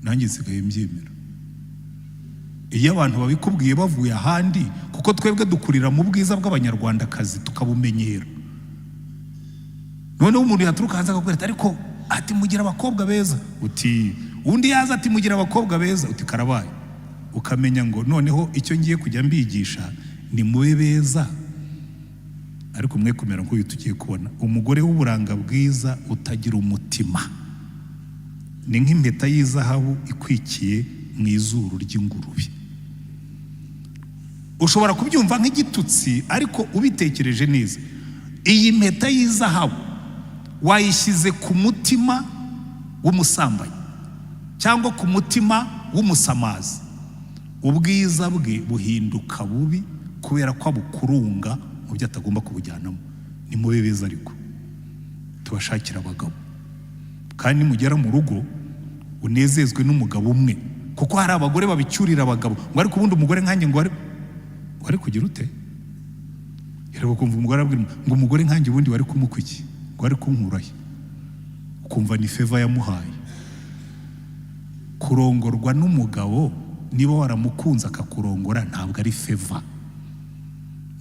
nanjye nsigaye mbyemera iyo abantu babikubwiye bavuye ahandi, kuko twebwe dukurira mu bwiza bw'Abanyarwandakazi tukabumenyera. Noneho umuntu yaturuka hanze akakubwira ati: "Ariko," ati, "mugira abakobwa beza." Uti undi yaza ati: "Mugira abakobwa beza." Uti: "Karabaye." Ukamenya ngo noneho icyo ngiye kujya mbigisha ni mube beza, ariko mwe kumera nk'uyu tugiye kubona. Umugore w'uburanga bwiza utagira umutima ni nk'impeta y'izahabu ikwikiye mu izuru ry'ingurube. Ushobora kubyumva nk'igitutsi, ariko ubitekereje neza, iyi mpeta y'izahabu wayishyize ku mutima w'umusambanyi cyangwa ku mutima w'umusamazi, ubwiza bwe buhinduka bubi kubera ko abukurunga mu byo atagomba kubujyanamo. Ni mube beza, ariko tubashakira abagabo, kandi nimugera mu rugo unezezwe n'umugabo umwe, kuko Kuko hari abagore babicyurira abagabo ngo: "Ariko ubundi umugore nkanjye ngo wari kugira ute?" Rero ukumva umugore arabwira ngo: "Umugore nkanjye ubundi wari kumukwa iki? Ngo wari kunkurahe?" Ukumva ni favor yamuhaye. Kurongorwa n'umugabo, niba waramukunze akakurongora, ntabwo ari favor.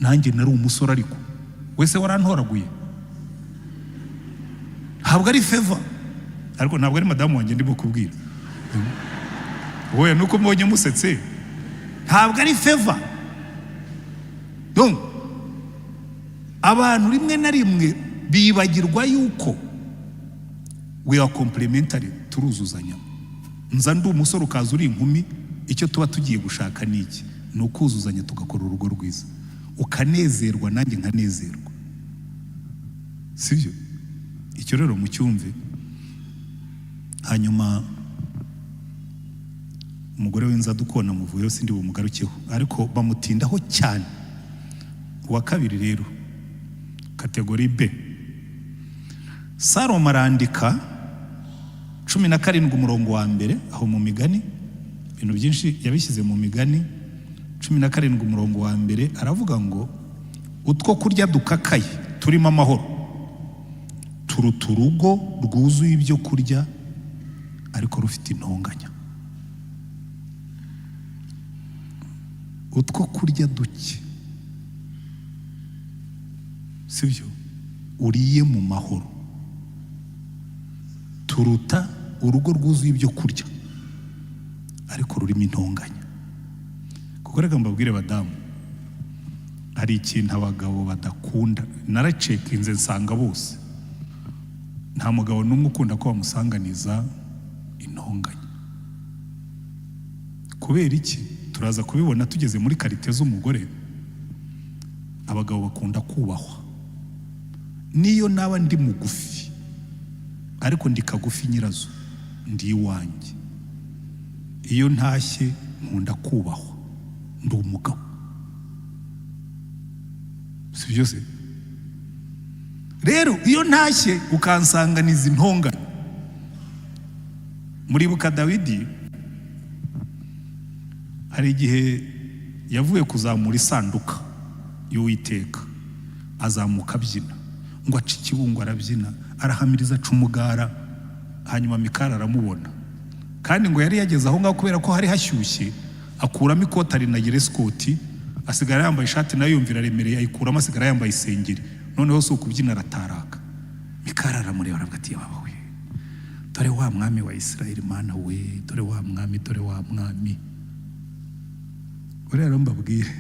Nanjye nari umusore, ariko wese warantoraguye. Ntabwo ari favor, ariko ntabwo ari madamu wanjye ndimo kubwira wowe, nuko mbonye musetse. Ntabwo ari favor. Donc abantu rimwe na rimwe bibagirwa yuko we are complementary, turuzuzanya. Nza ndi umusore, ukaza uri inkumi, icyo tuba tugiye gushaka ni iki? Ni ukuzuzanya, tugakora urugo rwiza, ukanezerwa nanjye nkanezerwa, sibyo? Icyo rero mucyumve. Hanyuma umugore w'inzaduka namuvuyeho, sindi bumugarukeho, ariko bamutindaho cyane. Uwa kabiri rero, category B, Salomo arandika 17 umurongo wa mbere, aho mu Migani. Ibintu byinshi yabishyize mu Migani. 17 umurongo wa mbere aravuga ngo: "Utwo kurya dukakaye turimo amahoro turuta urugo rwuzuye ibyo kurya ariko rufite intonganya." Utwo kurya duke, sibyo, uriye mu mahoro turuta urugo rwuzuye ibyo kurya ariko rurimo intonganya. Kuko reka mbabwire badamu, hari ikintu abagabo badakunda. Naracekinze nsanga bose, nta mugabo n'umwe ukunda ko bamusanganiza intonganya. Kubera iki? Turaza kubibona tugeze muri qualité z'umugore. Abagabo bakunda kubahwa. Niyo naba ndi mugufi, ariko ndi kagufi nyirazo, ndi iwanjye, iyo ntashye nkunda kubahwa, ndi umugabo, si byo se? Rero iyo ntashye ukansanganiza intonganya. Muribuka Dawidi, hari igihe yavuye kuzamura isanduka y'Uwiteka, azamuka abyina, ngo ace ikibungo arabyina, arahamiriza, aca umugara. Hanyuma Mikali aramubona, kandi ngo yari yageze aho ngaho, kubera ko hari hashyushye, akuramo ikoti arinagira esikoti, asigara yambaye ishati, nayo yumvira aremereye, ayikuramo, asigara yambaye isengeri. Noneho si ukubyina, arataraka. Mikali aramureba, aravuga ati: "Yaba we, dore wa mwami wa Isirayeli! Mana we, dore wa mwami, dore wa mwami!" Rero mbabwire,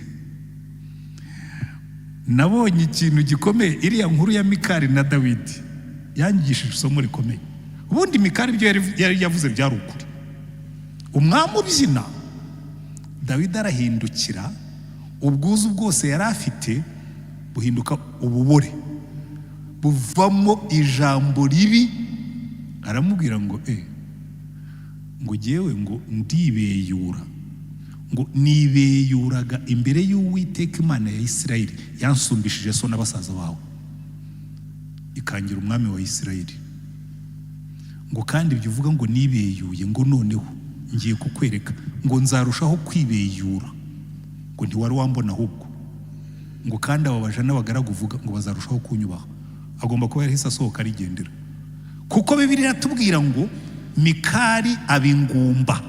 nabonye ikintu gikomeye. Iriya nkuru ya Mikali na Dawidi yangishije isomo rikomeye. Ubundi Mikali ibyo yari yavuze byari ukuri. Umwami ubyina! Dawidi arahindukira, ubwuzu bwose yari afite buhinduka ububore, buvamo ijambo ribi. Aramubwira ngo ngo jyewe ngo ndibeyura, ngo nibeyuraga imbere y'Uwiteka Imana ya Isirayeli, yansumbishije so na basaza bawe, ikangira umwami wa Isirayeli. Ngo kandi ibyo uvuga ngo nibeyuye, ngo noneho ngiye kukwereka, ngo nzarushaho kwibeyura, ngo ntiwari wambona ahubwo, ngo kandi aba baja n'abagaragu uvuga ngo bazarushaho kunyubaha. Agomba kuba yarahise asohoka arigendera, kuko Bibiliya iratubwira ngo Mikali aba ingumba,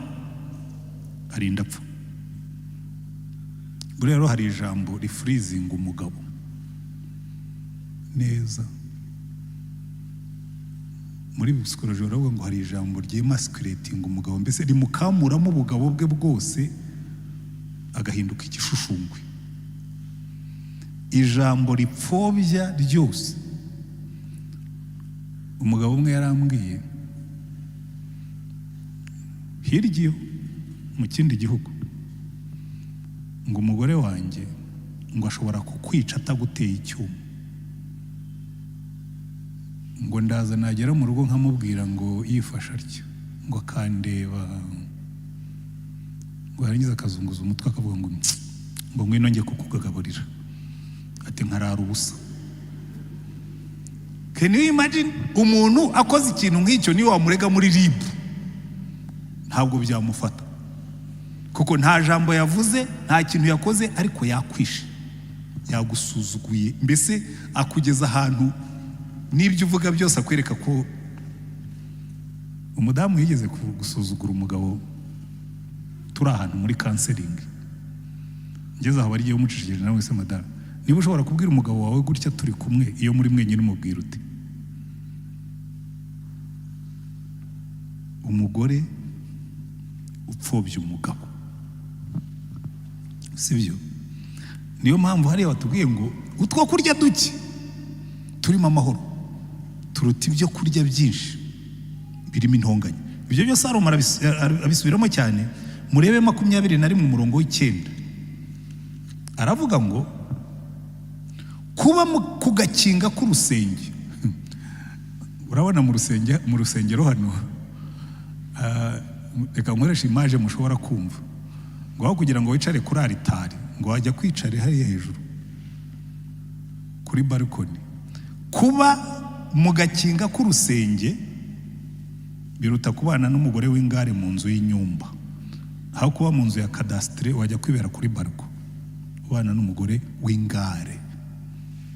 arinda apfa. Buriya rero hari ijambo rifurizinga umugabo neza. Muri psychology baravuga ngo hari ijambo ryemasculatinga umugabo, mbese rimukamuramo ubugabo bwe bwose, agahinduka igishushungwe. Ijambo ripfobya ryose. Umugabo umwe yarambwiye hirya iyo mu kindi gihugu ngo: "Umugore wanjye ngo ashobora kukwica ataguteye icyuma." Ngo ndaza nagera mu rugo nkamubwira ngo yifashe atya, ngo akandeba, ngo yarangiza akazunguza umutwe, akavuga ngo: "Ngwino njye kukugagaburira." Ati: "Nkarara ubusa." Can you imagine umuntu akoze ikintu nk'icyo? Niyo wamurega muri RIB ntabwo byamufata. Kuko nta jambo yavuze, nta kintu yakoze, ariko yakwishe, yagusuzuguye, mbese akugeza ahantu n'ibyo uvuga byose akwereka ko. Umudamu yigeze gusuzugura umugabo, turi ahantu muri counseling, ngeze aho barigiye umucishije nawe: "Se madamu, niba ushobora kubwira umugabo wawe gutya turi kumwe, iyo muri mwenyine umubwira ute?" Umugore upfobya umugabo, sibyo? Niyo mpamvu hariya batubwiye ngo utwo kurya duke turimo amahoro turuta ibyo kurya byinshi birimo intonganya. Ibyo byose Salomo abisubiramo cyane. Murebe 21 umurongo w'9, aravuga ngo kuba ku gakinga k'urusenge. Urabona mu rusengero hano, reka nkoreshe image mushobora kumva, ngo aho kugira ngo wicare kuri aritari, ngo wajya kwicara hariya hejuru kuri balcony. Kuba mu gakinga k'urusenge biruta kubana n'umugore w'ingare mu nzu y'inyumba. Aho kuba mu nzu ya cadastre, wajya kwibera kuri balcon ubana n'umugore w'ingare,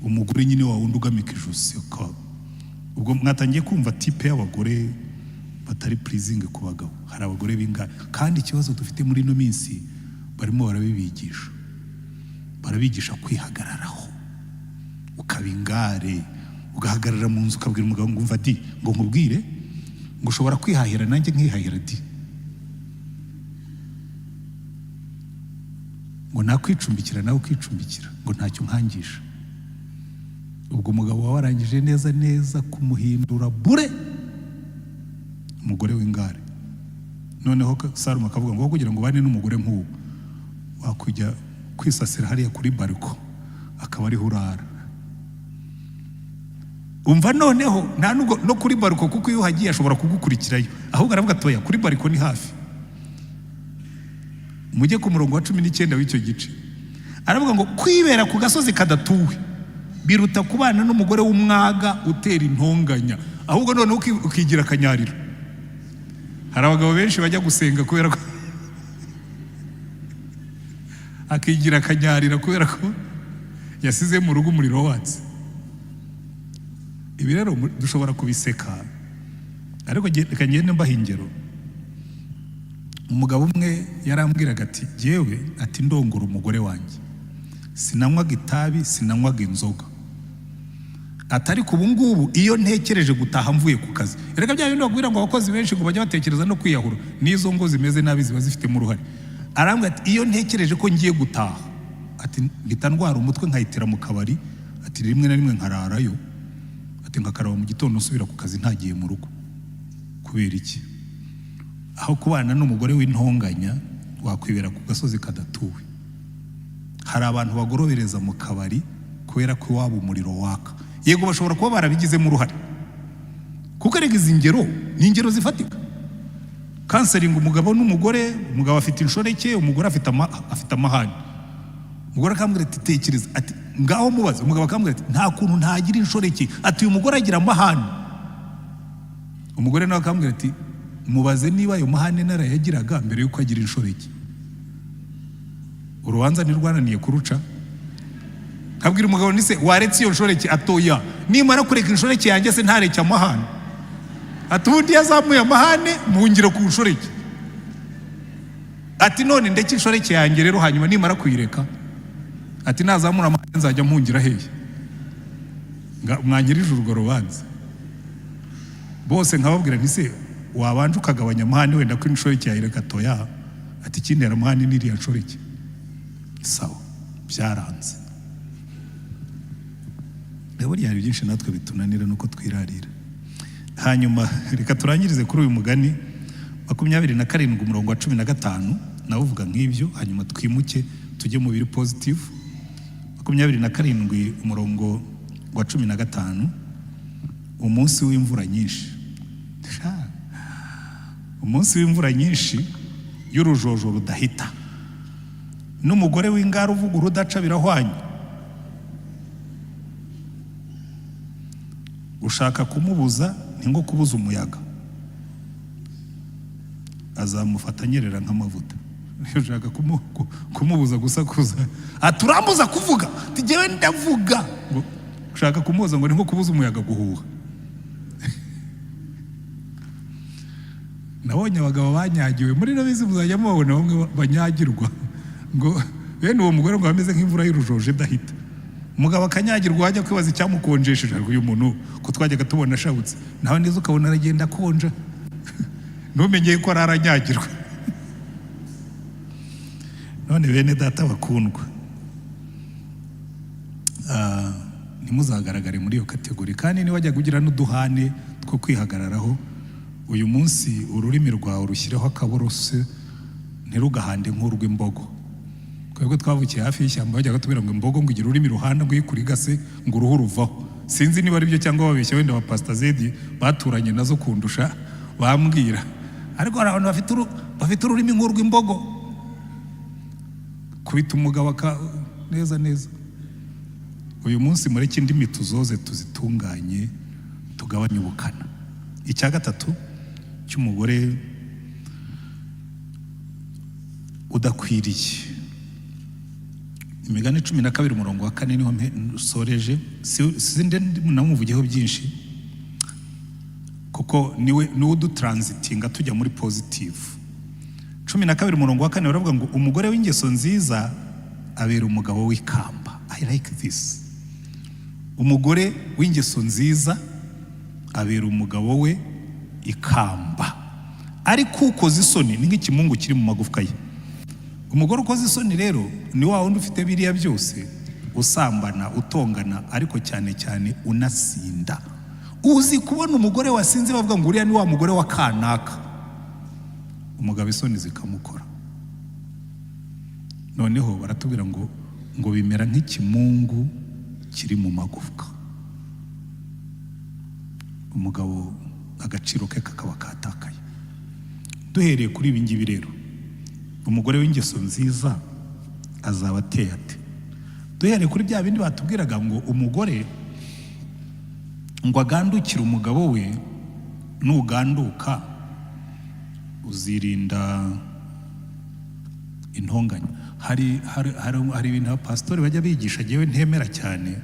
umugore nyine wa wundi ugamika ijosi. Ubwo mwatangiye kumva type y'abagore batari pleasing ku bagabo. Hari abagore b'ingare, kandi ikibazo dufite muri ino minsi, barimo barabibigisha, barabigisha kwihagararaho, ukaba ingare, ugahagarara mu nzu, ukabwira umugabo ngo: "Umva di, ngo nkubwire ngo ushobora kwihahira nanjye nkihahira di, ngo nakwicumbikira nawe ukicumbikira, ngo ntacyo nkangisha." Ubwo umugabo wawe warangije neza neza kumuhindura bure umugore w'ingare. Noneho Salomo akavuga ngo kugira ngo ubane n'umugore nk'uwo, wakujya kwisasira hariya kuri balcon, akaba ariho urara. Umva, noneho nta nubwo no kuri balcon, kuko iyo uhagiye ashobora kugukurikirayo. Ahubwo aravuga atoya, kuri balcon ni hafi. Mujye ku murongo wa 19 w'icyo gice, aravuga ngo kwibera ku gasozi kadatuwe biruta kubana n'umugore w'umwaga utera intonganya. Ahubwo noneho ukigira akanyariro. Hari abagabo benshi bajya gusenga kubera ko akigira akanyarira, kubera ko yasize mu rugo umuriro watse. Ibi rero dushobora kubiseka, ariko reka ngende mbaha ingero. Umugabo umwe yarambwiraga ati: "Jyewe," ati, "ndongora umugore wanjye, sinanywaga itabi, sinanywaga inzoga," ati, "ariko ubu ngubu iyo ntekereje gutaha mvuye ku kazi..." Reka bya bindi bakubwira ngo abakozi benshi ngo bajya batekereza no kwiyahura, n'izo ngo zimeze nabi ziba zifitemo uruhare. Arambwira ati: "Iyo ntekereje ko ngiye gutaha," ati, "mpita ndwara umutwe, nkahitira mu kabari," ati, "rimwe na rimwe nkararayo," ati, "nkakaraba mu gitondo nsubira ku kazi ntagiye mu rugo." Kubera iki? Aho kubana n'umugore w'intonganya, wakwibera ku gasozi kadatuwe. Hari abantu bagorobereza mu kabari kubera ko iwabo umuriro waka. Yego, bashobora kuba barabigizemo uruhare, kuko erega izi ngero ni ingero zifatika. Counseling umugabo n'umugore, umugabo afite inshoreke, umugore afite amahane. Umugore akambwira ati: "Tekereza," ati, "ngaho mubaze." Umugabo akambwira ati: "Nta kuntu ntagira inshoreke," ati, "uyu mugore agira amahane." Umugore nawe akambwira ati: "Mubaze niba ayo mahane narayagiraga mbere y'uko agira inshoreke." Urubanza ntirwananiye kuruca. Nkabwira umugabo nti: "Se waretse iyo nshoreke?" "Atoya, nimara kureka inshoreke yanjye se ntareke amahane?" Ati: "Ubundi iyo azamuye amahane muhungira ku nshoreke." Ati: "None ndeke inshoreke yanjye rero, hanyuma nimara kuyireka," ati, "nazamura amahane nzajya mpungira hehe?" Mwangirije urwo rubanza bose. Nkababwira nti: "Se wabanje ukagabanya amahane, wenda ko inshoreke yayireka?" "Toya," ati, "ikintera amahane n'iriya nshoreke." Sawa, byaranze. Burya hari byinshi natwe bitunanira nuko twirarira. Hanyuma reka turangirize kuri uyu mugani 27 umurongo wa 15, nawe uvuga nk'ibyo, hanyuma twimuke tujye mu biri positive. 27 umurongo wa 15: umunsi w'imvura nyinshi, sha, umunsi w'imvura nyinshi y'urujojo rudahita n'umugore w'ingara uvuga urudaca birahwanye. Ushaka kumubuza ni nko kubuza umuyaga, azamufata anyerera nk'amavuta. Ushaka kumubuza gusakuza, ati urambuza kuvuga, ati jyewe ndavuga. Ngo ushaka kumubuza ngo ni nko kubuza umuyaga guhuha. Nabonye abagabo banyagiwe muri ino minsi, muzajya mubabona bamwe banyagirwa, ngo bene uwo mugore ngo ameze nk'imvura y'urujojo idahita. Umugabo akanyagirwa, wajya kwibaza icyamukonjesheje, ariko uyu muntu ko twajyaga tubona ashabutse, nawe neza ukabona aragenda akonja, ntumenye ko aranyagirwa. None bene data bakundwa, ntimuzagaragare muri iyo category. Kandi niwajya ugira n'uduhane two kwihagararaho, uyu munsi ururimi rwawe rushyireho akaborose, ntirugahande nk'urw'imbogo. Twebwe twavukiye hafi y'ishyamba, bajyaga batubwira ngo imbogo ngo igira ururimi ruhanda, ngo iyo ikurigase ngo uruhu ruvaho. Sinzi niba ari byo cyangwa babeshya, wenda ba Pastor Zedi baturanye nazo kundusha bambwira. Ariko hari abantu bafite ururimi nk'urw'imbogo, kubita umugabo neza neza. Uyu munsi mureke indimi tuzoze, tuzitunganye, tugabanye ubukana. Icya gatatu cy'umugore udakwiriye, Imigani 12 umurongo wa 4 niho nsoreje. Sinde namuvugeho byinshi kuko niwe udutransitinga tujya muri positive. 12 umurongo wa 4 baravuga ngo umugore w'ingeso nziza abera umugabo w'ikamba. I like this. Umugore w'ingeso nziza abera umugabo we ikamba, ariko ukoze isoni ni nk'ikimungu kiri mu magufwa ye. Umugore ukoze isoni rero ni wa wundi ufite biriya byose, usambana, utongana, ariko cyane cyane unasinda. Uzi kubona umugore wasinze bavuga ngo uriya ni wa mugore wa kanaka, umugabo isoni zikamukora. Noneho baratubwira ngo bimera nk'ikimungu kiri mu magufwa, umugabo agaciro ke kakaba katakaye. Duhereye kuri ibi ngibi rero, umugore w'ingeso nziza azaba ateye ate? Duhereye kuri bya bindi batubwiraga ngo umugore ngo agandukire umugabo we, nuganduka uzirinda intonganya. Hari ibintu abapasitori bajya bigisha njyewe ntemera cyane,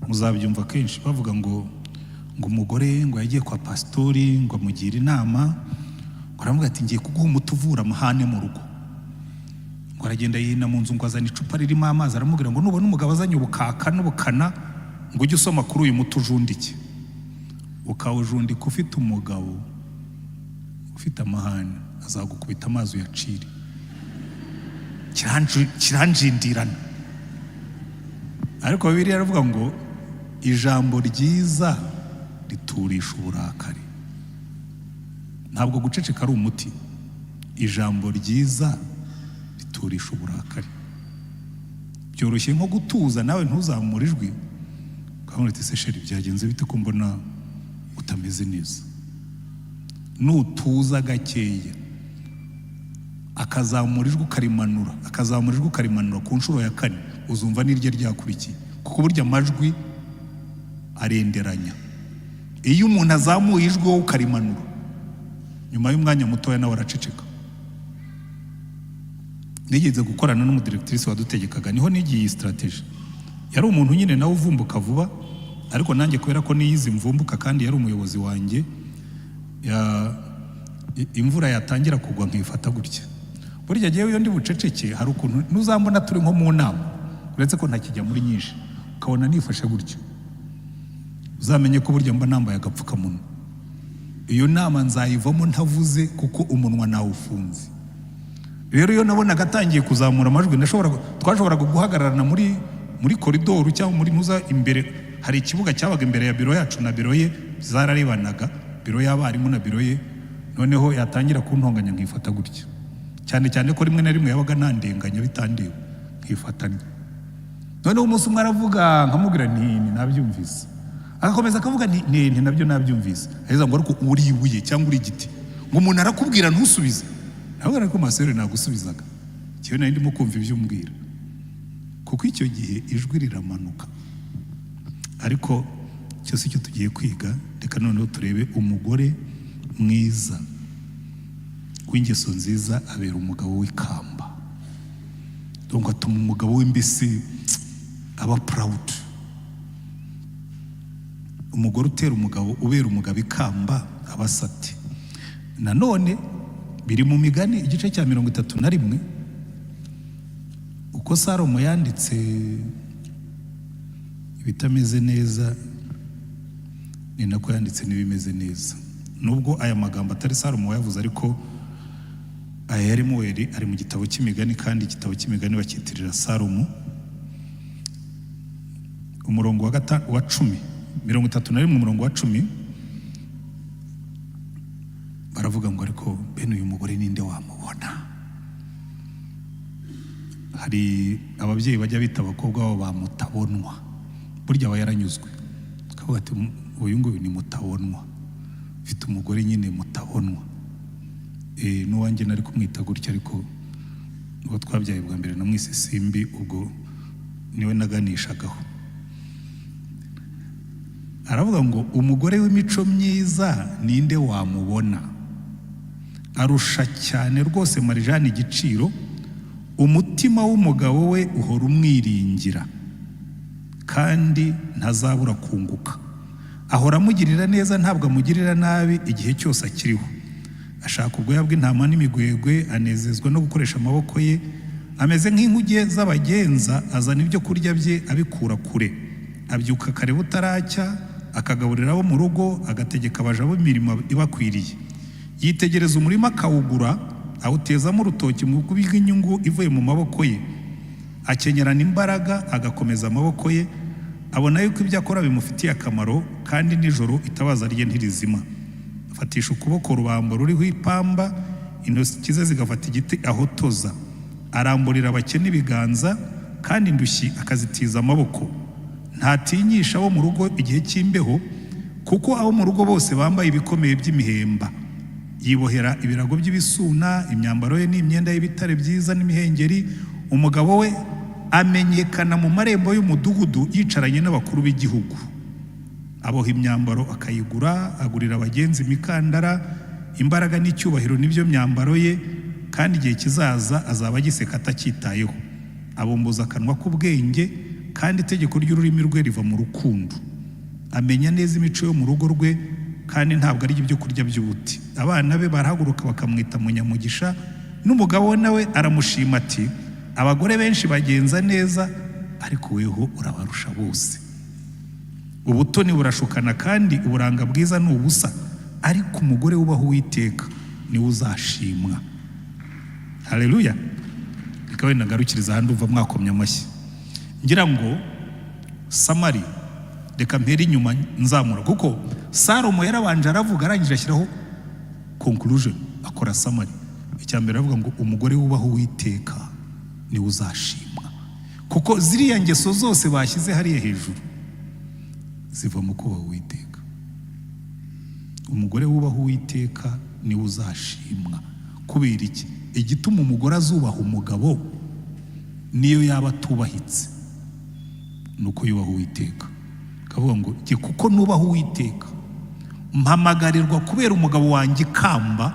muzabyumva kenshi bavuga ngo umugore ngo yagiye kwa pasitori ngo amugire inama, ngo aravuga ati ngiye kuguha umuti uvura amahane mu rugo. Ngo aragenda yihina mu nzu, ngo azana icupa ririmo amazi, aramubwira ngo nubona umugabo azanye ubukaka n'ubukana, ngo ujye usoma kuri uyu muti ujundike. Ukawujundika ufite umugabo ufite amahane, azagukubita amazi uyacire. Kiranjindirana. Ariko Bibiliya iravuga ngo ijambo ryiza riturisha uburakari. Ntabwo guceceka ari umuti, ijambo ryiza riturisha uburakari. Byoroshye nko gutuza, nawe ntuzamure ijwi, ukabona uti se chéri byagenze bite ko mbona utameze neza? Nutuza gakeya, akazamura ijwi ukarimanura, akazamura ijwi ukarimanura, ku nshuro ya kane uzumva n'irye ryakurikiye, kuko burya amajwi arenderanya. Iyo umuntu azamuye ijwi wowe ukarimanura, nyuma y'umwanya mutoya nawe araceceka. Nigeze gukorana n'umudirectrice wadutegekaga, niho nigiye iyi strategy. Yari umuntu nyine nawe uvumbuka vuba, ariko nanjye kubera ko niyizi mvumbuka, kandi yari umuyobozi wanjye, imvura yatangira kugwa nkifata gutya. Burya jyewe iyo ndi buceceke, hari ukuntu ntuzambona turi nko mu nama, uretse ko ntakijya muri nyinshi, ukabona nifashe gutya, uzamenye ko burya mba nambaye agapfukamunwa. Iyo nama nzayivamo ntavuze, kuko umunwa nawufunze. Rero iyo nabonaga atangiye kuzamura amajwi, twashoboraga guhagararana muri koridoru cyangwa muri ntuza imbere. Hari ikibuga cyabaga imbere ya biro yacu na biro ye zararebanaga, biro y'abarimu na biro ye. Noneho yatangira kuntonganya nkifata gutya, cyane cyane ko rimwe na rimwe yabaga nandenganya bitandeba, nkifatanya. Noneho umunsi umwe aravuga, nkamubwira nti nabyumvise. Agakomeza akavuga nti nti nabyo nabyumvise. Aheza ngo ariko uri ibuye cyangwa uri igiti, ngo umuntu arakubwira ntusubize? Ntabwo ariko masere nagusubizaga, njyewe nari ndimo kumva ibyo umbwira, kuko icyo gihe ijwi riramanuka. Ariko cyose icyo tugiye kwiga, reka noneho turebe umugore mwiza W'ingeso nziza abera umugabo w'ikamba. Donc atuma umugabo we mbese aba proud. Umugore utera umugabo, ubera umugabo ikamba, aba asa ate? Nanone biri mu Migani, igice cya 31. Uko Salomo yanditse ibitameze neza, ni nako yanditse n'ibimeze neza. Nubwo aya magambo atari Salomo wayavuze, ariko aya ya Lemuweli ari mu gitabo cy'Imigani, kandi igitabo cy'Imigani bakitirira Salomo. Umurongo wa 10, 31, umurongo wa 10, baravuga ngo: "Ariko bene uyu mugore ninde wamubona?" Hari ababyeyi bajya bita abakobwa babo ba mutabonwa. Burya aba yaranyuzwe, akavuga ati: "Uyu nguyu ni mutabonwa, mfite umugore nyine mutabonwa." N'uwanjye nari kumwita gutya, ariko uwo twabyaye bwa mbere namwise Simbi, ubwo niwe naganishagaho. Aravuga ngo: "Umugore w'imico myiza ninde wamubona? Arusha cyane rwose marijani igiciro. Umutima w'umugabo we uhora umwiringira, kandi ntazabura kunguka. Ahora amugirira neza, ntabwo amugirira nabi igihe cyose akiriho. Ashaka ubwoya bw'intama n'imigwegwe, anezezwa no gukoresha amaboko ye. Ameze nk'inkuge z'abagenza, azana ibyo kurya bye abikura kure. Abyuka kare butaracya, akagaburira abo mu rugo, agategeka abaja b'imirimo ibakwiriye. Yitegereza umurima akawugura, awutezamo urutoki mu bw'inyungu ivuye mu maboko ye. Akenyerana imbaraga, agakomeza amaboko ye. Abona yuko ibyo akora bimufitiye akamaro, kandi nijoro itabaza rye ntirizima. Afatisha ukuboko urubambo ruriho ipamba, intoki ze zigafata igiti ahotoza. Aramburira abakene ibiganza, kandi indushyi akazitiza amaboko. Ntatinyisha abo mu rugo igihe cy'imbeho, kuko abo mu rugo bose bambaye ibikomeye by'imihemba. Yibohera ibirago by'ibisuna, imyambaro ye ni imyenda y'ibitare byiza n'imihengeri. Umugabo we amenyekana mu marembo y'umudugudu, yicaranye n'abakuru b'igihugu. Aboha imyambaro akayigura, agurira abagenzi imikandara. Imbaraga n'icyubahiro nibyo myambaro ye, kandi igihe kizaza azaba agiseka atacyitayeho. Abumbuza akanwa k'ubwenge, kandi itegeko ry'ururimi rwe riva mu rukundo. Amenya neza imico yo mu rugo rwe, kandi ntabwo arya ibyo kurya by'ubuti. Abana be barahaguruka bakamwita munyamugisha, n'umugabo we nawe aramushima ati: 'Abagore benshi bagenza neza, ariko weho urabarusha bose.' Ubutoni burashukana, kandi uburanga bwiza ni ubusa, ariko umugore wubaha Uwiteka niwe uzashimwa." Haleluya! Reka wenda ngarukiriza ahandi, uva mwakomye amashyi. Ngira ngo summary, reka mpere inyuma nzamura, kuko Salomo yarabanje aravuga, arangije ashyiraho conclusion, akora summary. Icya mbere aravuga ngo: "Umugore wubaha Uwiteka niwe uzashimwa," kuko ziriya ngeso zose bashyize hariya hejuru ziva mu kubaha Uwiteka. Umugore wubaha Uwiteka niwe uzashimwa. Kubera iki? Igituma umugore azubaha umugabo niyo yaba atubahitse ni uko yubaha Uwiteka. Akavuga ngo: "Jye kuko nubaha Uwiteka, mpamagarirwa kubera umugabo wanjye ikamba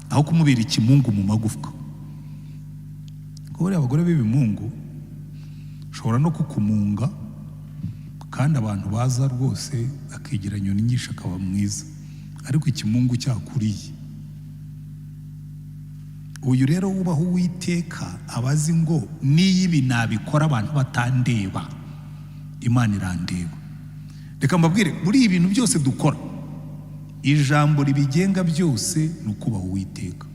aho kumubera ikimungu mu magufwa." Kuko buriya abagore b'ibimungu ushobora no kukumunga, kandi abantu baza rwose akigira nyoni nyinshi, akaba mwiza, ariko ikimungu cyakuriye. Uyu rero wubaha Uwiteka aba azi ngo: "N'iyo ibi nabikora abantu batandeba, Imana irandeba." Reka mbabwire, muri ibi bintu byose dukora, ijambo ribigenga byose ni ukubaha Uwiteka.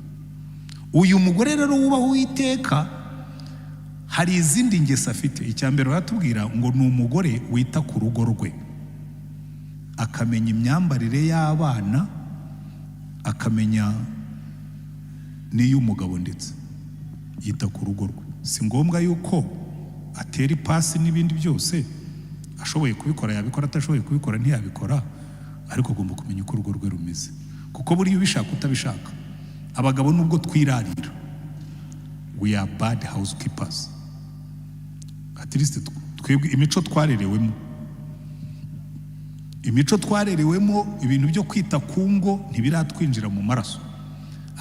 Uyu mugore rero wubaha Uwiteka hari izindi ngeso afite. Icya mbere baratubwira ngo ni umugore wita ku rugo rwe, akamenya imyambarire y'abana, akamenya n'iy'umugabo, ndetse yita ku rugo rwe. Si ngombwa yuko atera ipasi n'ibindi byose. Ashoboye kubikora yabikora, atashoboye kubikora ntiyabikora, ariko agomba kumenya uko urugo rwe rumeze, kuko buriya ubishaka utabishaka, abagabo nubwo twirarira, we are bad housekeepers. At least twebwe imico twarerewemo, ibintu byo kwita ku ngo ntibiratwinjira mu maraso.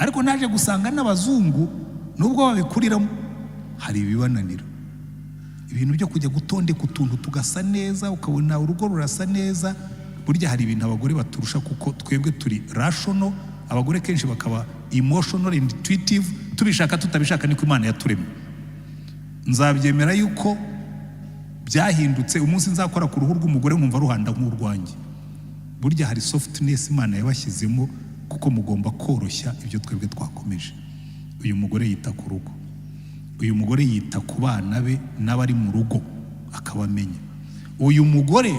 Ariko naje gusanga n'abazungu, nubwo babikuriramo, hari ibibananira. Ibintu byo kujya gutondeka utuntu tugasa neza, ukabona urugo rurasa neza. Burya hari ibintu abagore baturusha, kuko twebwe turi rational, abagore kenshi bakaba emotional and intuitive. Tubishaka tutabishaka, niko Imana yaturemye. Nzabyemera yuko byahindutse umunsi nzakora ku ruhu rw'umugore nkumva ruhanda nk'urwanjye. Burya hari softness Imana yabashyizemo, kuko mugomba koroshya ibyo twebwe twakomeje. Uyu mugore yita ku rugo, uyu mugore yita ku bana be n'abari mu rugo akabamenya. Uyu mugore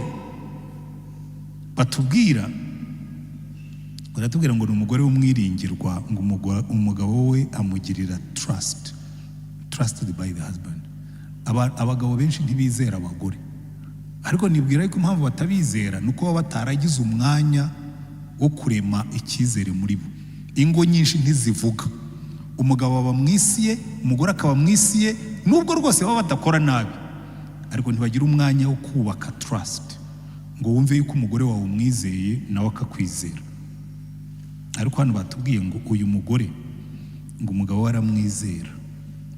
batubwira, baratubwira ngo ni umugore w'umwiringirwa, ngo umugabo we amugirira trust, trusted by the husband. Abagabo benshi ntibizera abagore, ariko nibwira yuko impamvu batabizera ni uko baba bataragize umwanya wo kurema icyizere muri bo. Ingo nyinshi ntizivuga. Umugabo aba mu isi ye, umugore akaba mu isi ye. Nubwo rwose baba badakora nabi, ariko ntibagira umwanya wo kubaka trust, ngo wumve yuko umugore wawe umwizeye, nawe akakwizera. Ariko hano batubwiye ngo uyu mugore, ngo umugabo we aramwizera,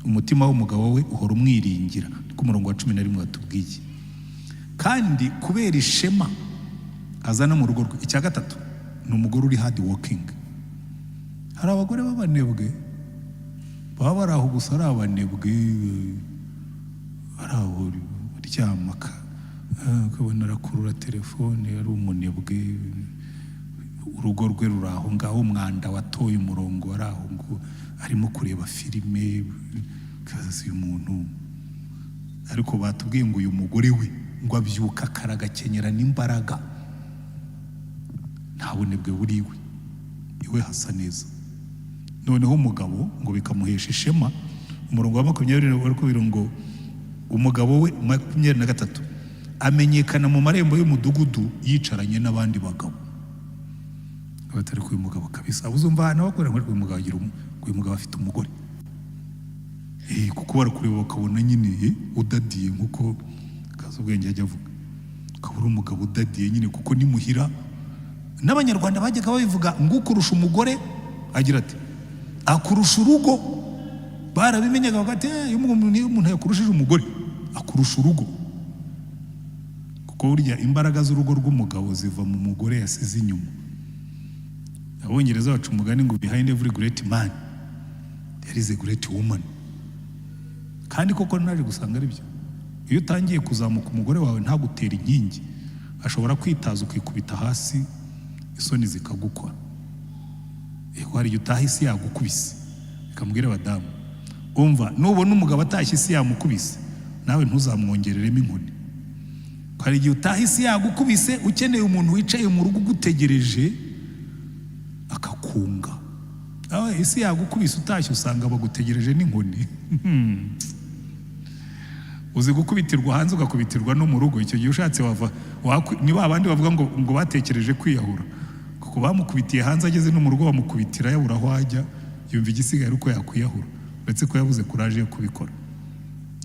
umutima w'umugabo we uhora umwiringira. Niko umurongo wa 11 watubwiye. Kandi kubera ishema azana mu rugo rwe. Icya gatatu ni umugore uri hard working. Hari abagore b'abanebwe, baba bari aho gusa ari abanebwe, ari aho uryama ukabona arakurura telefone, ari umunebwe. Urugo rwe ruri aho ngaho, umwanda watoye umurongo, ari aho ngo arimo kureba filime kazi uyu muntu. Ariko batubwiye ngo uyu mugore we ngo abyuka kare, agakenyera n'imbaraga, nta bunebwe buri iwe, iwe hasa neza. Noneho umugabo ngo bikamuhesha ishema. Umurongo wa 20 bari kubwira ngo umugabo we, 23, amenyekana mu marembo y'umudugudu yicaranye n'abandi bagabo. Batari uyu mugabo kabisa, uzumva ahantu bakora ngo uyu mugabo agira uyu mugabo afite umugore. Kuko barakureba bakabona nyine udadiye, nkuko kazi ubwenge ajya avuga, ukaba uri umugabo udadiye nyine. Kuko nimuhira n'Abanyarwanda bajyaga babivuga ngo ukurusha umugore agira ati akurusha urugo. Barabimenyaga bagati: "Eh, iyo umuntu yakurushije umugore, akurusha urugo." Kuko burya imbaraga z'urugo rw'umugabo ziva mu mugore yasize inyuma. Abongereza baca umugani ngo "Behind every great man there is a great woman." Kandi koko naje gusanga ari byo. Iyo utangiye kuzamuka, umugore wawe ntagutera inkingi, ashobora kwitaza ukikubita hasi, isoni zikagukora. Yego, hari igihe utaha isi yagukubise. Bikamubwira abadamu, umva, nubona umugabo atashye isi yamukubise, nawe ntuzamwongereremo inkoni. Hari igihe utaha isi yagukubise, ukeneye umuntu wicaye mu rugo ugutegereje akakunga. Aho isi yagukubise utashye, usanga bagutegereje n'inkoni. Uzi gukubitirwa hanze, ugakubitirwa no mu rugo? Icyo gihe ushatse wava ni ba bandi bavuga ngo batekereje kwiyahura, kuko bamukubitiye hanze, ageze no mu rugo bamukubitira, yabura aho ajya, yumva igisigaye ari uko yakwiyahura, uretse ko yabuze courage yo kubikora.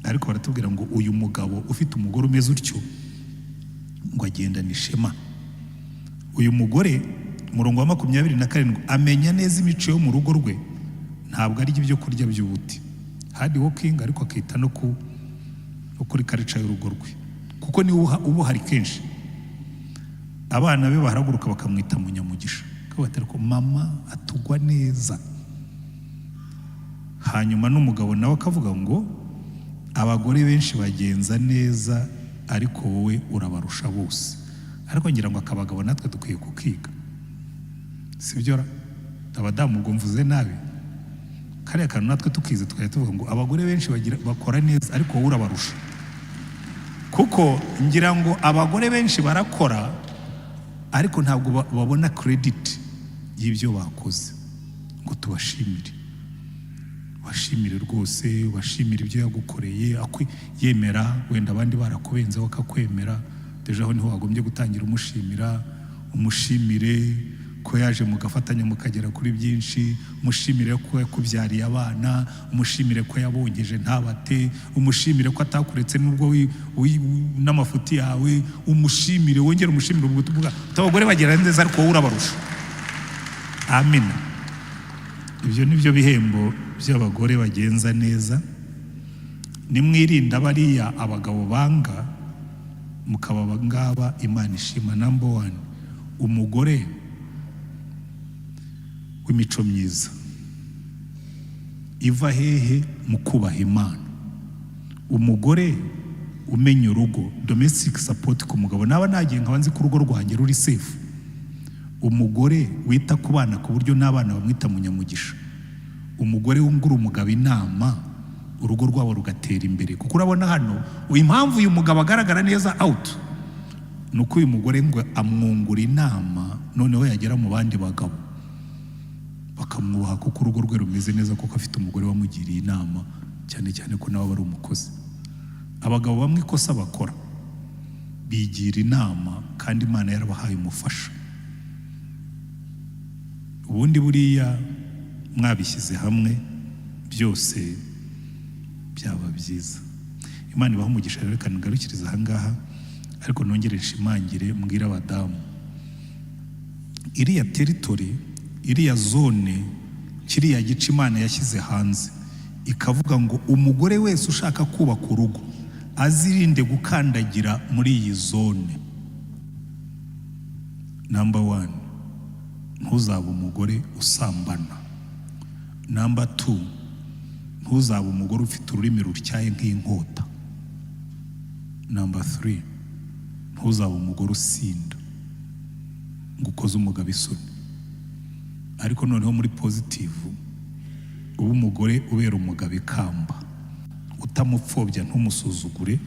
Ariko baratubwira ngo uyu mugabo ufite umugore umeze utyo ngo agendana ishema. Uyu mugore, umurongo wa 27, amenya neza imico yo mu rugo rwe, ntabwo arya ibyo kurya by'ubuti. Hard working, ariko akita no kuri culture y'urugo rwe, kuko niwe uba uhari kenshi. Abana be barahaguruka bakamwita munyamugisha, bati ariko mama atugwa neza. Hanyuma n'umugabo nawe akavuga ngo abagore benshi bagenza neza, ariko wowe urabarusha bose. Ariko ngira ngo akabagabo natwe dukwiye kukiga, sibyo ra abadamu? Ubwo mvuze nabi? Kariya kantu natwe tukize, tukajya tuvuga ngo abagore benshi bagira bakora neza, ariko wowe urabarusha. Kuko ngira ngo abagore benshi barakora, ariko ntabwo babona credit y'ibyo bakoze ngo tubashimire. Bashimire rwose, bashimire ibyo yagukoreye, yemera wenda abandi barakubenzeho akakwemera. Déjà aho niho wagombye gutangira umushimira. Umushimire ko yaje mugafatanya mukagera kuri byinshi, umushimire ko yakubyariye abana, umushimire ko yabongeje ntabate, umushimire ko atakuretse nubwo n'amafuti yawe, umushimire, wongere umushimire. Ubwo tuvuga uti abagore bagira neza, ariko wowe urabarusha. Amina. Ibyo ni byo bihembo by'abagore bagenza neza. Nimwirinda bariya abagabo banga, mukaba ngaba Imana ishima. Number one, umugore w'imico myiza iva hehe? Mu kubaha Imana. Umugore umenya urugo, domestic support ku mugabo, naba nagiye nkaba nzi ko urugo rwanjye ruri safe. Umugore wita ku bana ku buryo n'abana bamwita munyamugisha. Umugore wungura umugabo inama, urugo rwabo rugatera imbere. Kuko urabona hano impamvu uyu mugabo agaragara neza out ni uko uyu mugore ngo amwungura inama, noneho yagera mu bandi bagabo bakamwubaha, kuko urugo rwe rumeze neza, kuko afite umugore wamugiriye inama, cyane cyane ko nawe aba ari umukozi. Abagabo bamwe ikosa bakora, bigira inama kandi Imana yarabahaye umufasha. Ubundi buriya mwabishyize hamwe byose byaba byiza. Imana ibaha umugisha. Rero reka ngarukirize aha ngaha, ariko nongere nshimangire, mbwire abadamu: iriya territory, iriya zone, kiriya gice Imana yashyize hanze ikavuga ngo umugore wese ushaka kubaka urugo azirinde gukandagira muri iyi zone. Number one, ntuzabe umugore usambana. Number two, ntuzabe umugore ufite ururimi rutyaye nk'inkota. Number three, ntuzabe umugore usinda ngo ukoze umugabo isoni. Ariko noneho muri positive, uba umugore ubera umugabo ikamba, utamupfobya, ntumusuzugure,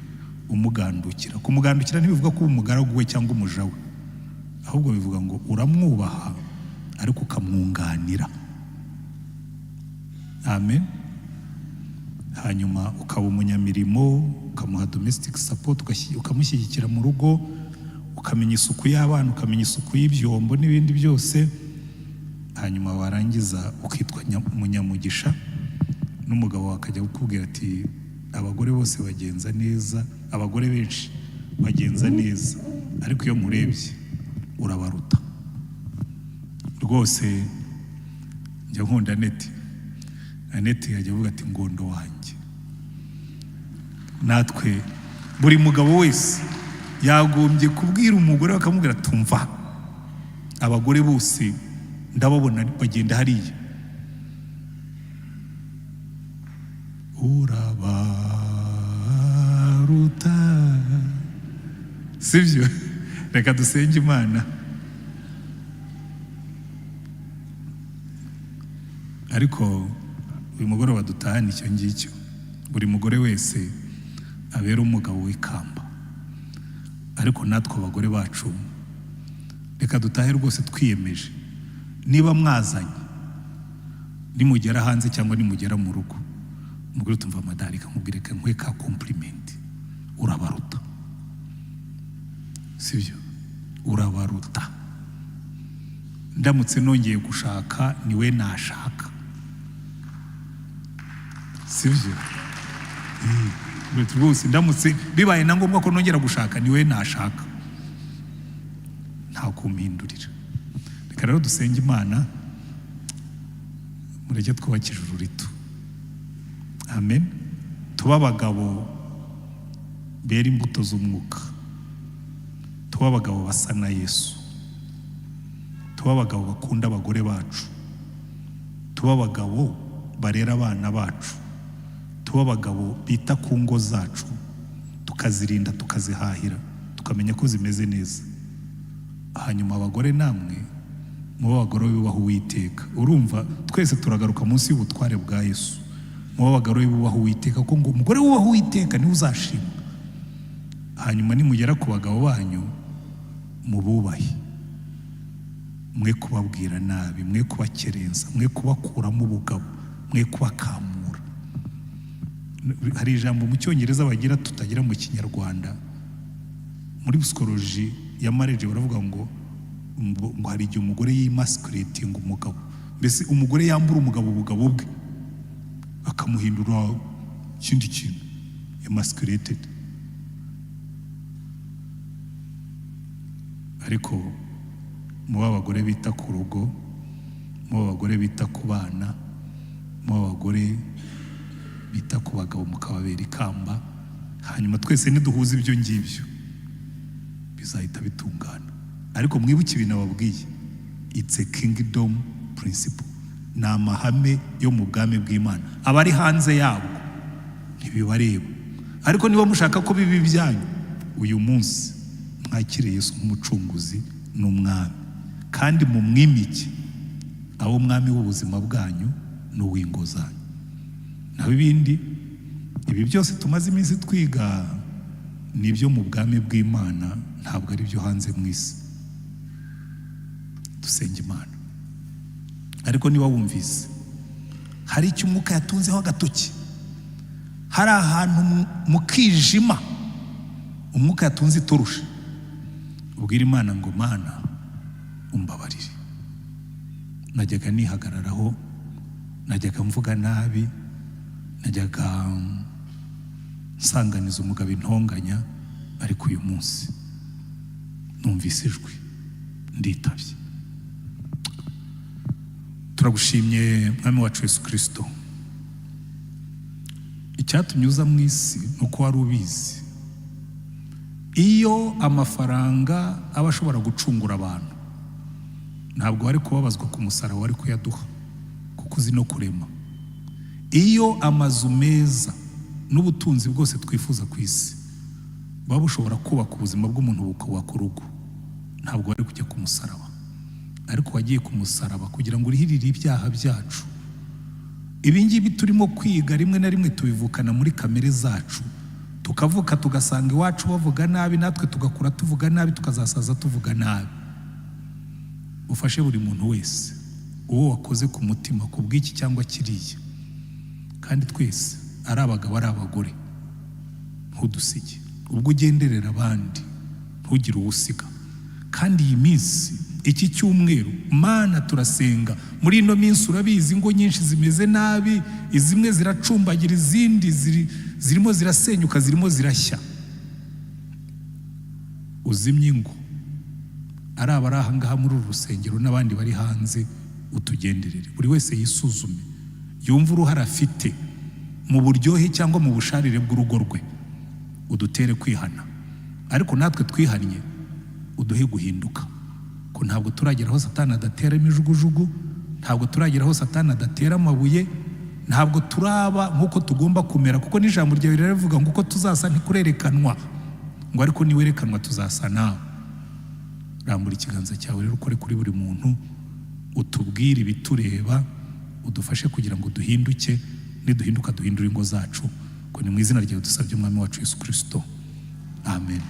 umugandukira. Kumugandukira ntibivuga ko uba umugaragu we cyangwa umuja we, ahubwo bivuga ngo uramwubaha ariko ukamwunganira. Amen. Hanyuma ukaba umunyamirimo, ukamuha domestic support, ukamushyigikira mu rugo, ukamenya isuku y'abana, ukamenya isuku y'ibyombo n'ibindi byose. Hanyuma warangiza ukitwa umunyamugisha, n'umugabo wawe akajya kukubwira ati: "Abagore bose bagenza neza, abagore benshi bagenza neza, ariko iyo nkurebye urabaruta rwose." Njya nkunda Aneti. Aneti yajya avuga ati: "Ngondo wanjye." Natwe buri mugabo wese yagombye kubwira umugore we, akamubwira: "Tumva, abagore bose ndababona bagenda hariya, urabaruta." Sibyo? Reka dusenge Imana. Ariko uyu mugoroba dutahane icyo ngicyo: buri mugore wese abera umugabo w'ikamba. Ariko natwe abagore bacu, reka dutahe rwose twiyemeje: niba mwazanye, nimugera hanze cyangwa nimugera mu rugo, umugore utumva madari, kamubwire reka nkwe ka compliment: urabaruta. Sibyo? Urabaruta. Ndamutse nongeye gushaka, niwe nashaka. Sibyo? Rwose ndamutse bibaye na ngombwa ko nongera gushaka, niwe nashaka, nta kumpindurira. Reka rero dusenge Imana. Mureke twubake ijuru rito. Amen. Tuba abagabo bera imbuto z'umwuka, tuba abagabo basa na Yesu, tuba abagabo bakunda abagore bacu, tuba abagabo barera abana bacu, tuba abagabo bita ku ngo zacu, tukazirinda, tukazihahira, tukamenya ko zimeze neza. Hanyuma abagore namwe mube abagore bubaha Uwiteka. Urumva twese turagaruka munsi y'ubutware bwa Yesu. Mube abagore bubaha Uwiteka, kuko ngo umugore wubaha Uwiteka niwe uzashimwa. Hanyuma nimugera ku bagabo banyu, mububahe, mwe kubabwira nabi, mwe kubakerensa, mwe kubakuramo ubugabo, mwe kubakamura. Hari ijambo mu Cyongereza bagira tutagira mu Kinyarwanda. Muri psychology ya marriage baravuga ngo hari igihe umugore yimasculatinga umugabo, mbese umugore yambura umugabo ubugabo bwe, akamuhindura ikindi kintu, emasculated. Ariko muba abagore bita ku rugo, Mu abagore bita ku bana, mu abagore bita ku bagabo, mukababera ikamba. Hanyuma twese niduhuza ibyo ngibyo, bizahita bitungana. Ariko mwibuke ibintu ababwiye: it's a kingdom principle, ni amahame yo mu bwami bw'Imana. Abari hanze yabwo ntibibareba. Ariko niba mushaka ko biba ibyanyu, uyu munsi mwakire Yesu nk'umucunguzi n'umwami, kandi mumwimike abe umwami w'ubuzima bwanyu n'uw'ingo zanyu. Naho ibindi, ibi byose tumaze iminsi twiga, ni ibyo mu bwami bw'Imana, ntabwo ari ibyo hanze mu isi. Dusenga Imana. Ariko niba wumvise hari icyo umwuka yatunzeho agatoki, hari ahantu mu kijima umwuka yatunze itoroshe, ubwira Imana ngo: "Mana, umbabarire, najyaga nihagararaho, najyaga mvuga nabi, najyaga nsanganiza umugabo intonganya, ariko uyu munsi numvise ijwi, nditabye." Turagushimye, Mwami wacu Yesu Kirisito. Icyatumye uza mu isi ni uko wari ubizi. Iyo amafaranga aba ashobora gucungura abantu, ntabwo wari kubabazwa ku musaraba, wari kuyaduha, kuko uzi no kurema. Iyo amazu meza n'ubutunzi bwose twifuza ku isi buba bushobora kubaka ubuzima bw'umuntu, bukubaka urugo, ntabwo wari kujya ku musaraba. Ariko wagiye ku musaraba kugira ngo urihirire ibyaha byacu. Ibi ngibi turimo kwiga, rimwe na rimwe tubivukana muri kamere zacu. Tukavuka tugasanga iwacu bavuga nabi, natwe tugakura tuvuga nabi, tukazasaza tuvuga nabi. Ufashe buri muntu wese uwo wakoze ku mutima ku bw'iki cyangwa kiriya, kandi twese, ari abagabo, ari abagore, ntudusige. Ubwo ugenderera abandi, ntugire uwo usiga. Kandi iyi minsi, iki cyumweru, Mana, turasenga. Muri ino minsi, urabizi, ingo nyinshi zimeze nabi, izimwe ziracumbagira, izindi zirimo zirasenyuka, zirimo zirashya. Uzimye ingo, ari abari aha ngaha muri uru rusengero n'abandi bari hanze, utugenderere. Buri wese yisuzume, yumve uruhare afite mu buryohe cyangwa mu busharire bw'urugo rwe. Udutere kwihana, ariko natwe twihannye, uduhe guhinduka, ko ntabwo turagera aho Satani adatera imijugujugu, ntabwo turagera aho Satani adatera amabuye, ntabwo turaba nk'uko tugomba kumera, kuko n'ijambo ryawe riravuga ngo uko tuzasa ntikurerekanwa, ngo ariko niwerekanwa tuzasa nawe. Rambura ikiganza cyawe rero, ukore kuri buri muntu, utubwire ibitureba, udufashe kugira ngo duhinduke. Niduhinduka, duhindure ingo zacu. Ko ni mu izina ryawe dusabye, Umwami wacu Yesu Kirisito, amen.